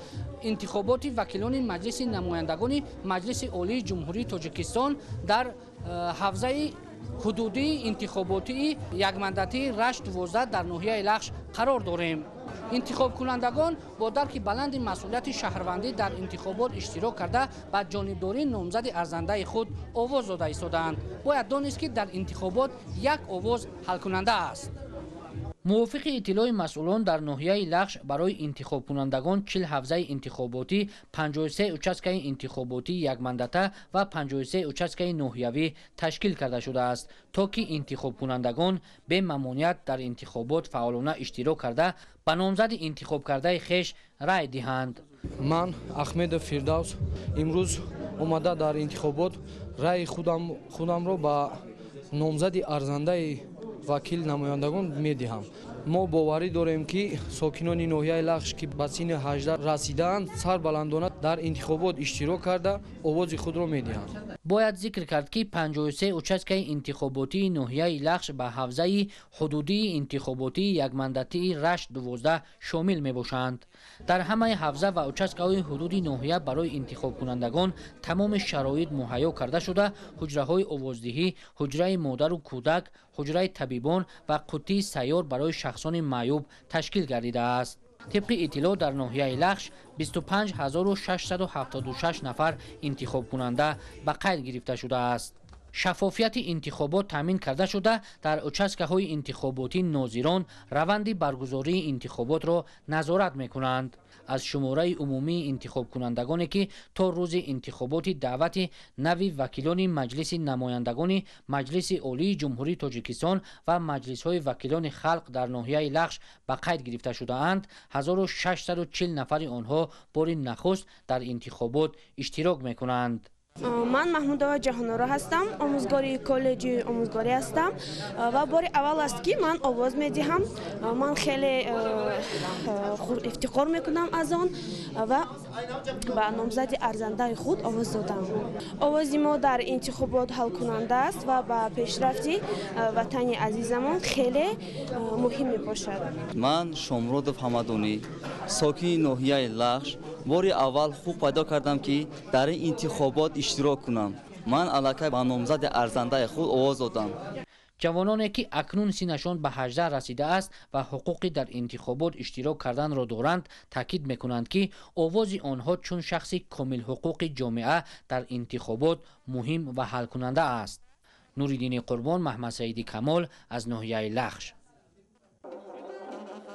интихоботи вакилони Маҷлиси намояндагони Маҷлиси Олии Ҷумҳурии Тоҷикистон дар ҳавзаи ҳудудии интихоботии якмандатии Рашт 12 дар ноҳияи Лахш қарор дорем. Интихобкунандагон бо дарки баланди масъулияти шаҳрвандӣ дар интихобот иштирок карда, ба ҷонибдории номзади арзандаи худ овоз дода истодаанд. Бояд донист, ки дар интихобот як овоз ҳалкунанда аст. Мувофиқи иттилои масъулон, дар ноҳияи Лахш барои интихобкунандагон 40 ҳавзаи интихоботӣ, 53 участкаи интихоботии якмандата ва 53 участкаи ноҳиявӣ ташкил карда шудааст, то ки интихобкунандагон бемамоният дар интихобот фаъолона иштирок карда, ба номзади интихобкардаи хеш рай диҳанд. Ман Ахмедов Фирдавс имрӯз омада дар интихобот раи худамро ба номзади арзандаи вакили намояндагон медиҳам. Мо боварӣ дорем, ки сокинони ноҳияи Лахш, ки ба синни 18 расидаанд, сарбаландона дар интихобот иштирок карда, овози худро медиҳанд. Бояд зикр кард, ки 53 участкаи интихоботии ноҳияи Лахш ба ҳавзаи ҳудудии интихоботии якмандатии Рашт 12 шомил мебошанд. Дар ҳамаи ҳавза ва участкаҳои ҳудуди ноҳия барои интихобкунандагон тамоми шароит муҳайё карда шуда, ҳуҷраҳои овоздиҳӣ, ҳуҷраи модару кӯдак, ҳуҷраи табибон ва қуттии сайёр барои шахсони маъюб ташкил гардидааст. Тибқи иттилоъ, дар ноҳияи Лахш 25676 нафар интихобкунанда ба қайд гирифта шудааст. Шаффофияти интихобот таъмин карда шуда, дар участкаҳои интихоботӣ нозирон раванди баргузории интихоботро назорат мекунанд. Аз шумораи умумии интихобкунандагоне ки то рӯзи интихоботи даъвати нави вакилони Маҷлиси намояндагони Маҷлиси Олии Ҷумҳурии Тоҷикистон ва маҷлисҳои вакилони халқ дар ноҳияи Лахш ба қайд гирифта шудаанд, 1640 нафари онҳо бори нахуст дар интихобот иштирок мекунанд. Ман Маҳмудова Ҷаҳонора ҳастам, омӯзгори коллеҷи омӯзгорӣ ҳастам ва бори аввал аст, ки ман овоз медиҳам. Ман хеле ифтихор мекунам аз он ва ба номзади арзандаи худ овоз додам. Овози мо дар интихобот ҳалкунанда аст ва ба пешрафти ватани азизамон хеле муҳим мебошад. Ман Шомродов Ҳамадонӣ, сокини ноҳияи Лахш, бори аввал ҳуқуқ пайдо кардам, ки дар ин интихобот иштирок кунам. Ман аллакай ба номзади арзандаи худ овоз додам. Ҷавононе ки акнун синнашон ба 18 расидааст ва ҳуқуқи дар интихобот иштирок карданро доранд, таъкид мекунанд, ки овози онҳо чун шахси комилҳуқуқи ҷомеа дар интихобот муҳим ва ҳалкунанда аст. Нуриддини Қурбон, Маҳмадсаиди Камол аз ноҳияи Лахш.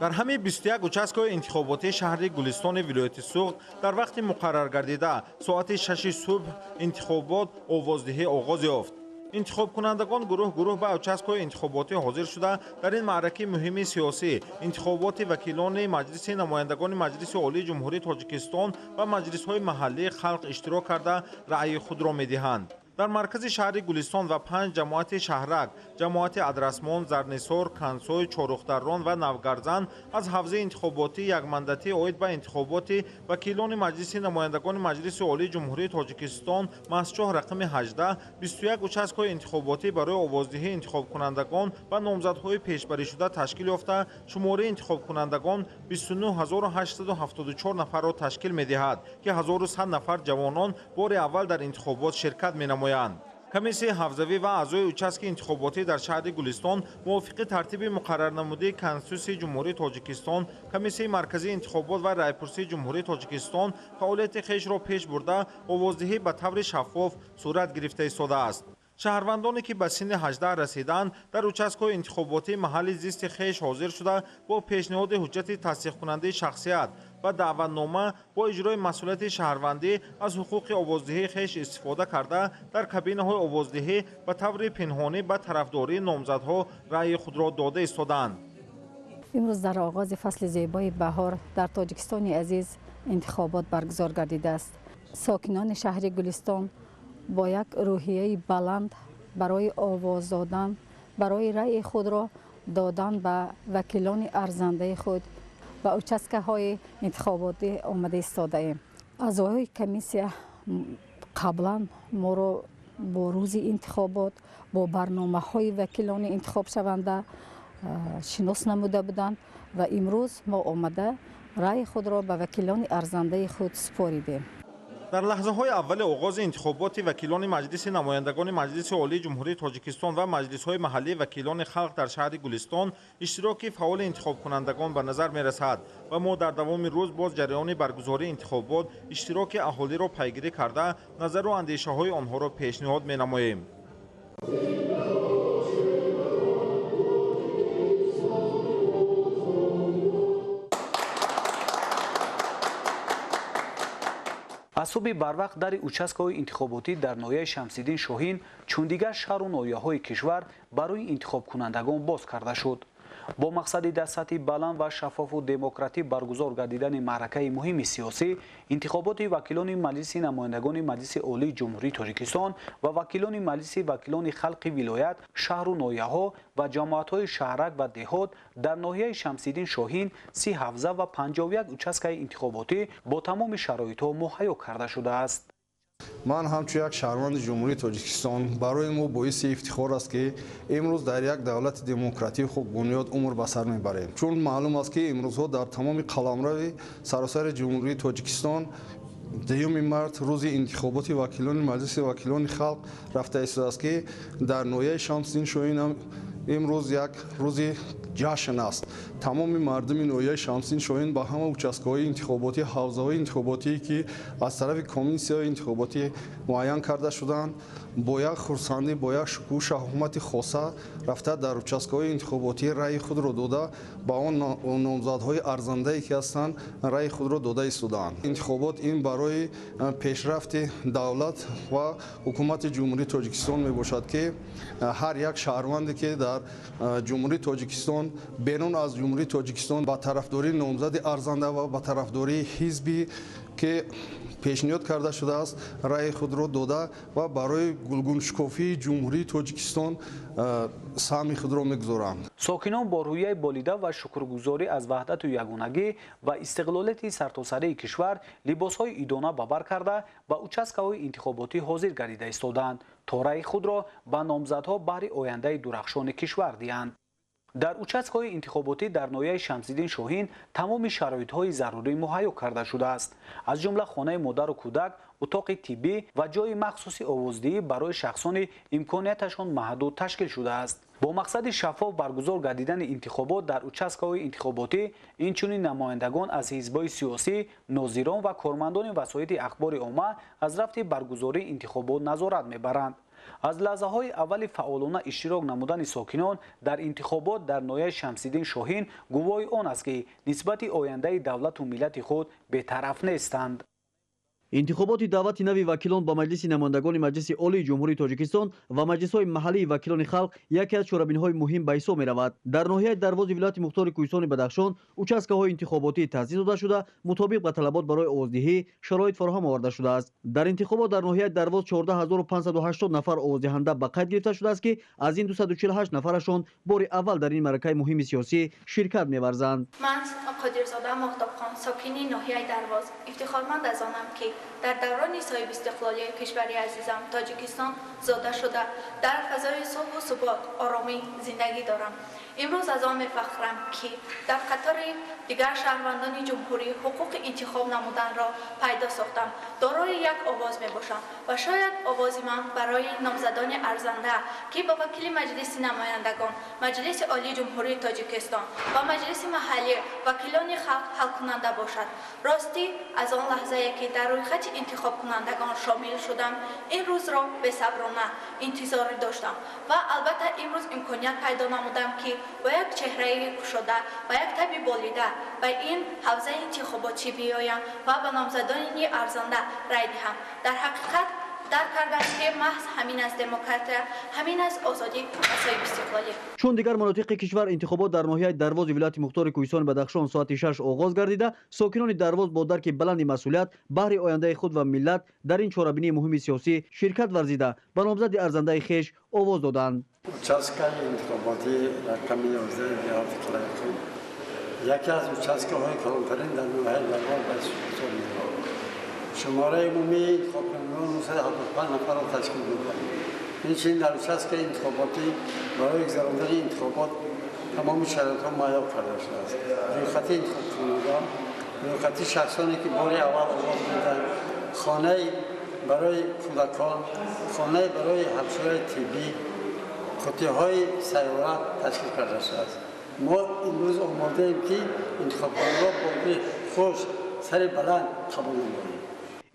Дар ҳамаи 21 участкаҳои интихоботии шаҳри Гулистони вилояти Суғд дар вақти муқарраргардида соати 6 субҳ интихобот овоздиҳӣ оғоз ёфт. Интихобкунандагон гурӯҳ-гурӯҳ ба участкаҳои интихоботӣ ҳозир шуда, дар ин маъракаи муҳими сиёсӣ интихоботи вакилони Маҷлиси намояндагони Маҷлиси Олии Ҷумҳурии Тоҷикистон ва маҷлисҳои маҳаллии халқ иштирок карда, раъйи худро медиҳанд. Дар маркази шаҳри Гулистон ва 5 ҷамоати шаҳрак, ҷамоати Адрасмон, Зарнисор, Кансой, Чорухдаррон ва Навгарзан аз ҳавзаи интихоботии якмандатӣ оид ба интихоботи вакилони Маҷлиси намояндагони Маҷлиси Олии Ҷумҳурии Тоҷикистон мастчоҳ рақами 18, 21 участкаҳои интихоботӣ барои овоздиҳии интихобкунандагон ва номзадҳои пешбаришуда ташкил ёфта, шумораи интихобкунандагон 29874 нафарро ташкил медиҳад, ки 1100 нафар ҷавонон бори аввал дар интихобот ширкат менамоянд. Комиссияи ҳавзавӣ ва аъзои участки интихоботӣ дар шаҳри Гулистон мувофиқи тартиби муқаррарнамудаи Конститутсияи Ҷумҳурии Тоҷикистон, Комиссияи марказии интихобот ва раъйпурсии Ҷумҳурии Тоҷикистон фаъолияти хешро пеш бурда, овоздиҳӣ ба таври шаффоф сурат гирифта истодааст. Шаҳрвандоне ки ба синни 18 расиданд, дар участкҳои интихоботии маҳалли зисти хеш ҳозир шуда, бо пешниҳоди ҳуҷҷати тасдиқкунандаи шахсият ва даъватнома бо иҷрои масъулияти шаҳрвандӣ аз ҳуқуқи овоздиҳии хеш истифода карда, дар кабинаҳои овоздиҳӣ ба таври пинҳонӣ ба тарафдории номзадҳо раъйи худро дода истоданд. Имрӯз дар оғози фасли зебои баҳор дар Тоҷикистони азиз интихобот баргузор гардидааст. Сокинони шаҳри Гулистон бо як рӯҳияи баланд барои овоз додан, барои раъйи худро додан ба вакилони арзандаи худ ба участкаҳои интихоботӣ омада истодаем. Аъзоҳои комиссия қаблан моро бо рӯзи интихобот, бо барномаҳои вакилони интихобшаванда шинос намуда буданд ва имрӯз мо омада раъйи худро ба вакилони арзандаи худ супоридем. Дар лаҳзаҳои аввали оғози интихоботи вакилони Маҷлиси намояндагони Маҷлиси Олии Ҷумҳурии Тоҷикистон ва маҷлисҳои маҳаллии вакилони халқ дар шаҳри Гулистон иштироки фаъоли интихобкунандагон ба назар мерасад ва мо дар давоми рӯз боз ҷараёни баргузории интихобот иштироки аҳолиро пайгирӣ карда, назару андешаҳои онҳоро пешниҳод менамоем. Аз субҳи барвақт дари участкаҳои интихоботӣ дар ноҳияи Шамсиддин Шоҳин чун дигар шаҳру ноҳияҳои кишвар барои интихобкунандагон боз карда шуд. Бо мақсади дар сатҳи баланд ва шаффофу демократӣ баргузор гардидани маъракаи муҳими сиёсӣ, интихоботи вакилони Маҷлиси намояндагони Маҷлиси Олии Ҷумҳурии Тоҷикистон ва вакилони Маҷлиси вакилони халқи вилоят, шаҳру ноҳияҳо ва ҷамоатҳои шаҳрак ва деҳот дар ноҳияи Шамсиддин Шоҳин 30 ҳавза ва 51 участкаи интихоботӣ бо тамоми шароитҳо муҳайё карда шудааст. Ман ҳамчун як шаҳрванди Ҷумҳурии Тоҷикистон барои мо боиси ифтихор аст, ки имрӯз дар як давлати демократии хуббунёд умр ба сар мебарем. Чун маълум аст, ки имрӯзҳо дар тамоми қаламрави саросари Ҷумҳурии Тоҷикистон 2 март рӯзи интихоботи вакилони Маҷлиси вакилони халқ рафта истодааст, ки дар ноҳияи Шамсиддин Шоҳин ҳам Имрӯз як рӯзи ҷашн аст. Тамоми мардуми ноҳияи Шамсиддин Шоҳин ба ҳама участкаҳои интихоботӣ, ҳавзаҳои интихоботӣ, ки аз тарафи комиссияҳои интихоботӣ муайян карда шуданд, бо як хурсандӣ, бо як шукӯҳу шаҳомати хоса рафта дар участкаҳои интихоботӣ раъи худро дода, ба он номзадҳои арзандае ки ҳастанд раъи худро дода истодаанд. Интихобот ин барои пешрафти давлат ва ҳукумати Ҷумҳурии Тоҷикистон мебошад, ки ҳар як шаҳрванде ки дар Ҷумҳурии Тоҷикистон, берун аз Ҷумҳурии Тоҷикистон ба тарафдории номзади арзанда ва ба тарафдории ҳизби ки пешниҳод карда шудааст раъи худро дода ва барои гулгуншукуфии Ҷумҳурии Тоҷикистон саҳми худро мегузоранд. Сокинон бо рӯҳияи болида ва шукргузорӣ аз ваҳдату ягонагӣ ва истиқлолияти сартосарии кишвар либосҳои идона ба бар карда ба участкаҳои интихоботӣ ҳозир гардида истодаанд, то раъи худро ба номзадҳо баҳри ояндаи дурахшони кишвар диҳанд. Дар участкаҳои интихоботӣ дар ноҳияи Шамсиддин Шоҳин тамоми шароитҳои зарурӣ муҳайё карда шудааст, аз ҷумла хонаи модару кӯдак, утоқи тиббӣ ва ҷойи махсуси овоздиҳӣ барои шахсони имконияташон маҳдуд ташкил шудааст. Бо мақсади шаффоф баргузор гардидани интихобот дар участкаҳои интихоботӣ инчунин намояндагон аз ҳизбҳои сиёсӣ, нозирон ва кормандони васоити ахбори омма аз рафти баргузории интихобот назорат мебаранд. Аз лаҳзаҳои аввали фаъолона иштирок намудани сокинон дар интихобот дар ноҳияи Шамсиддин Шоҳин гувоҳи он аст, ки нисбати ояндаи давлату миллати худ бетараф нестанд. Интихоботи даъвати нави вакилон ба Маҷлиси намояндагони Маҷлиси Олии Ҷумҳурии Тоҷикистон ва маҷлисҳои маҳаллии вакилони халқ яке аз чорабиниҳои муҳим ба ҳисоб меравад. Дар ноҳияи Дарвози вилояти мухтори Кӯҳистони Бадахшон участкаҳои интихоботӣ таъсис дода шуда, мутобиқ ба талабот барои овоздиҳӣ шароит фароҳам оварда шудааст. Дар интихобот дар ноҳияи Дарвоз 14580 нафар овоздиҳанда ба қайд гирифта шудааст, ки аз ин 248 нафарашон бори аввал дар ин маъракаи муҳими сиёсӣ ширкат меварзанд. Ман Қодирзода Моҳтобхон, сокини ноҳияи Дарвоз, ифтихорманд аз онам, ки дар даврони соҳибистиқлолии кишвари азизам Тоҷикистон зода шуда, дар фазои сулҳу субот, оромӣ зиндагӣ дорам. Имрӯз аз он мефахрам, ки дар қатори дигар шаҳрвандони ҷумҳурӣ ҳуқуқи интихоб намуданро пайдо сохтам. Дорои як овоз мебошам ва шояд овози ман барои номзадони арзанда, ки ба вакили Маҷлиси намояндагон, Маҷлиси Олии Ҷумҳурии Тоҷикистон ва Маҷлиси маҳаллӣ вакилони халқ ҳалкунанда бошад. Ростӣ, аз он лаҳзае ки дар рӯйхати интихобкунандагон шомил шудам, ин рӯзро бесаброна интизорӣ доштам ва албатта имрӯз имконият пайдо намудам, ки бо як чеҳраи кушода ва як таби болида ба ин ҳавзаи интихоботӣ биёям ва ба номзадони арзанда рай диҳам. Дар ҳақиқат дарк кардам, ки маҳз ҳамин аст демократия, ҳамин аст озодӣ ва соҳибистиқлолӣ. Чун дигар манотиқи кишвар интихобот дар ноҳияи Дарвози вилояти мухтори Кӯҳистони Бадахшон соати 6 оғоз гардида, сокинони Дарвоз бо дарки баланди масъулият баҳри ояндаи худ ва миллат дар ин чорабинии муҳими сиёсӣ ширкат варзида, ба номзади арзандаи хеш овоз доданд. Участкаи интихоботии рақами 11 деҳоти Қалайхум яке аз участкаҳои калонтарин дар ноҳияи Дарвоз ба ҳисоб меравад. Шумораи умумии интихобкунандагон 975 нафарро ташкил медиҳад. Инчунин дар участкаи интихоботӣ барои гузарондани интихобот тамоми шароитҳо муҳайё карда шудааст. Рӯйхати интихобкунандагон, рӯйхати шахсоне ки бори аввал овоз медиҳанд, хонаи барои кӯдакон, хонаи барои ҳамшираи тиббӣ, қуттиҳои сайёра ташкил карда шудааст. Мо имрӯз омодаем, ки интихобкунандагонро бо дили хуш, сари баланд қабул намоем.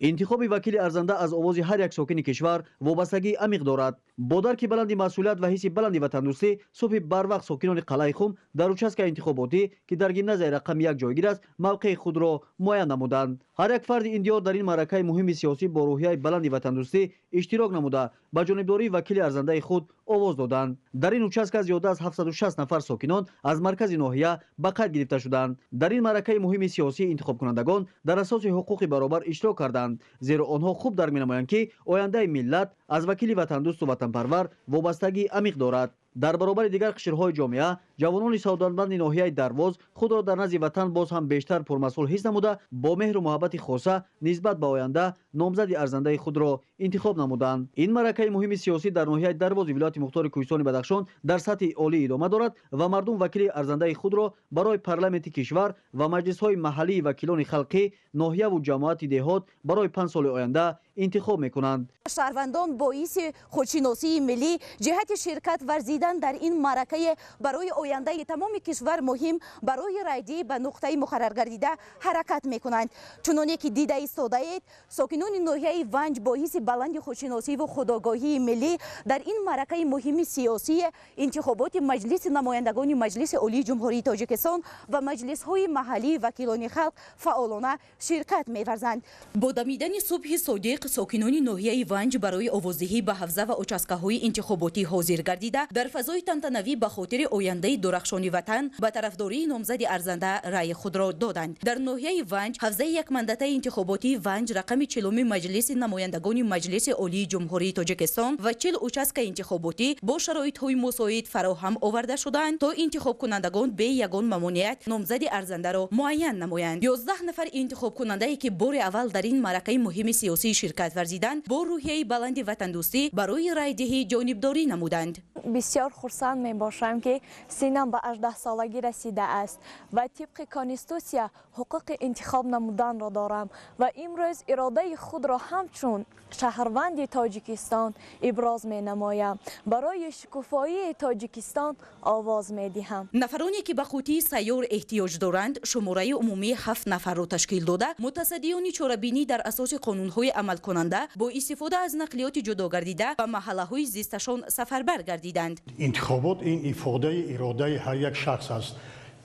Интихоби вакили арзанда аз овози ҳар як сокини кишвар вобастагии амиқ дорад. Бо дарки баланди масъулият ва ҳисси баланди ватандӯстӣ субҳи барвақт сокинони Қалъаи Хум дар участкаи интихоботӣ, ки дар гимназияи рақами 1 ҷойгир аст, мавқеи худро муайян намуданд. Ҳар як фарди ин диёр дар ин маъракаи муҳими сиёсӣ бо рӯҳияи баланди ватандӯстӣ иштирок намуда, ба ҷонибдории вакили арзандаи худ овоз доданд. Дар ин участка зиёда аз 760 нафар сокинон аз маркази ноҳия ба қайд гирифта шуданд. Дар ин маъракаи муҳими сиёсӣ интихобкунандагон дар асоси ҳуқуқи баробар иштирок карданд, зеро онҳо хуб дарк менамоянд, ки ояндаи миллат аз вакили ватандӯсту ватанпарвар вобастагии амиқ дорад. Дар баробари дигар қишрҳои ҷомеа, ҷавонони савдатманди ноҳияи Дарвоз худро дар назди ватан боз ҳам бештар пурмасъул ҳис намуда, бо меҳру муҳаббати хоса нисбат ба оянда номзади арзандаи худро интихоб намуданд. Ин маъракаи муҳими сиёсӣ дар ноҳияи Дарвози вилояти мухтори Кӯҳистони Бадахшон дар сатҳи олӣ идома дорад ва мардум вакили арзандаи худро барои парламенти кишвар ва маҷлисҳои маҳаллии вакилони халқӣ, ноҳияву ҷамоати деҳот барои 5 соли оянда интихоб мекунанд. Шаҳрвандон боиси худшиносии миллӣ ҷиҳати ширкат варзидан дар ин маъракаи барои ояндаи тамоми кишвар муҳим барои райдиҳӣ ба нуқтаи муқарраргардида ҳаракат мекунанд. Чуноне ки дида истодаед, сокинони ноҳияи Ванҷ бо ҳисси баланди худшиносиву худогоҳии миллӣ дар ин маъракаи муҳими сиёсии интихоботи Маҷлиси намояндагони Маҷлиси Олии Ҷумҳурии Тоҷикистон ва маҷлисҳои маҳаллии вакилони халқ фаъолона ширкат меварзанд. Бо дамидани субҳи содиқ сокинони ноҳияи Ванҷ барои овоздиҳӣ ба ҳавза ва участкаҳои интихоботӣ ҳозир гардида, дар фазои тантанавӣ ба хотири ояндаи дурахшони ватан ба тарафдории номзади арзанда раъи худро доданд. Дар ноҳияи Ванҷ ҳавзаи якмандатаи интихоботии Ванҷ рақами 40-уми Маҷлиси намояндагони Маҷлиси Олии Ҷумҳурии Тоҷикистон ва 40 участка интихоботӣ бо шароитҳои мусоид фароҳам оварда шудаанд, то интихобкунандагон бе ягон мамоният номзади арзандаро муайян намоянд. 11 нафар интихобкунандае ки бори аввал дар ин маъракаи муҳими сиёсӣ ширкат варзиданд, бо рӯҳияи баланди ватандӯстӣ барои райдиҳӣ ҷонибдорӣ намуданд. Бисёр хурсанд мебошам, ки синам ба 18 солагӣ расидааст ва тибқи конститутсия ҳуқуқи интихоб намуданро дорам ва имрӯз иродаи худро ҳамчун шаҳрванди Тоҷикистон иброз менамоям. Барои шукуфоии Тоҷикистон овоз медиҳам. Нафароне ки ба қутии сайёр эҳтиёҷ доранд, шумораи умумии 7 нафарро ташкил дода, мутасаддиёни чорабинӣ дар асоси қонунҳои амалкунанда бо истифода аз нақлиёти ҷудогардида ба маҳаллаҳои зисташон сафарбар гардиданд. Интихобот ин ифодаи иродаи ҳар як шахс аст.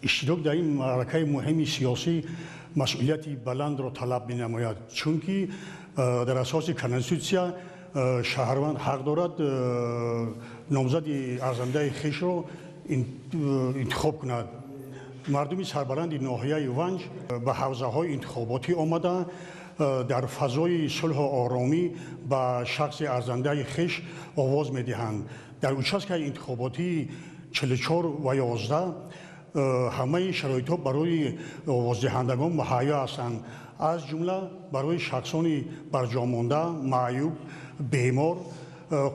Иштирок дар ин маъракаи муҳими сиёсӣ масъулияти баландро талаб менамояд, чунки дар асоси конститутсия шаҳрванд ҳақ дорад номзади арзандаи хешро интихоб кунад. Мардуми сарбаланди ноҳияи Ванҷ ба ҳавзаҳои интихоботӣ омада, дар фазои сулҳу оромӣ ба шахси арзандаи хеш овоз медиҳанд. Дар участкаи интихоботии 44 ва 11 ҳамаи шароитҳо барои овоздиҳандагон муҳайё ҳастанд, аз ҷумла барои шахсони барҷомонда, маъюб, бемор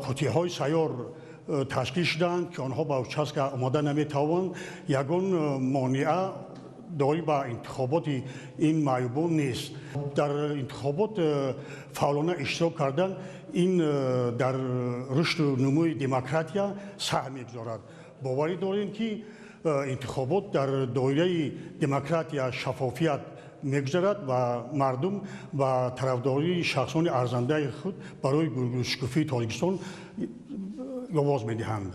қутиҳои сайёр ташкил шудаанд, ки онҳо ба участка омода наметавонанд. Ягон монеа доир ба интихоботи ин маъюбон нест. Дар интихобот фаъолона иштирок кардан ин дар рушду нумӯи демократия саҳм мегузорад. Боварӣ дорем, ки интихобот дар доираи демократия, шаффофият мегузарад ва мардум ба тарафдории шахсони арзандаи худ барои гулшукуфии Тоҷикистон овоз медиҳанд.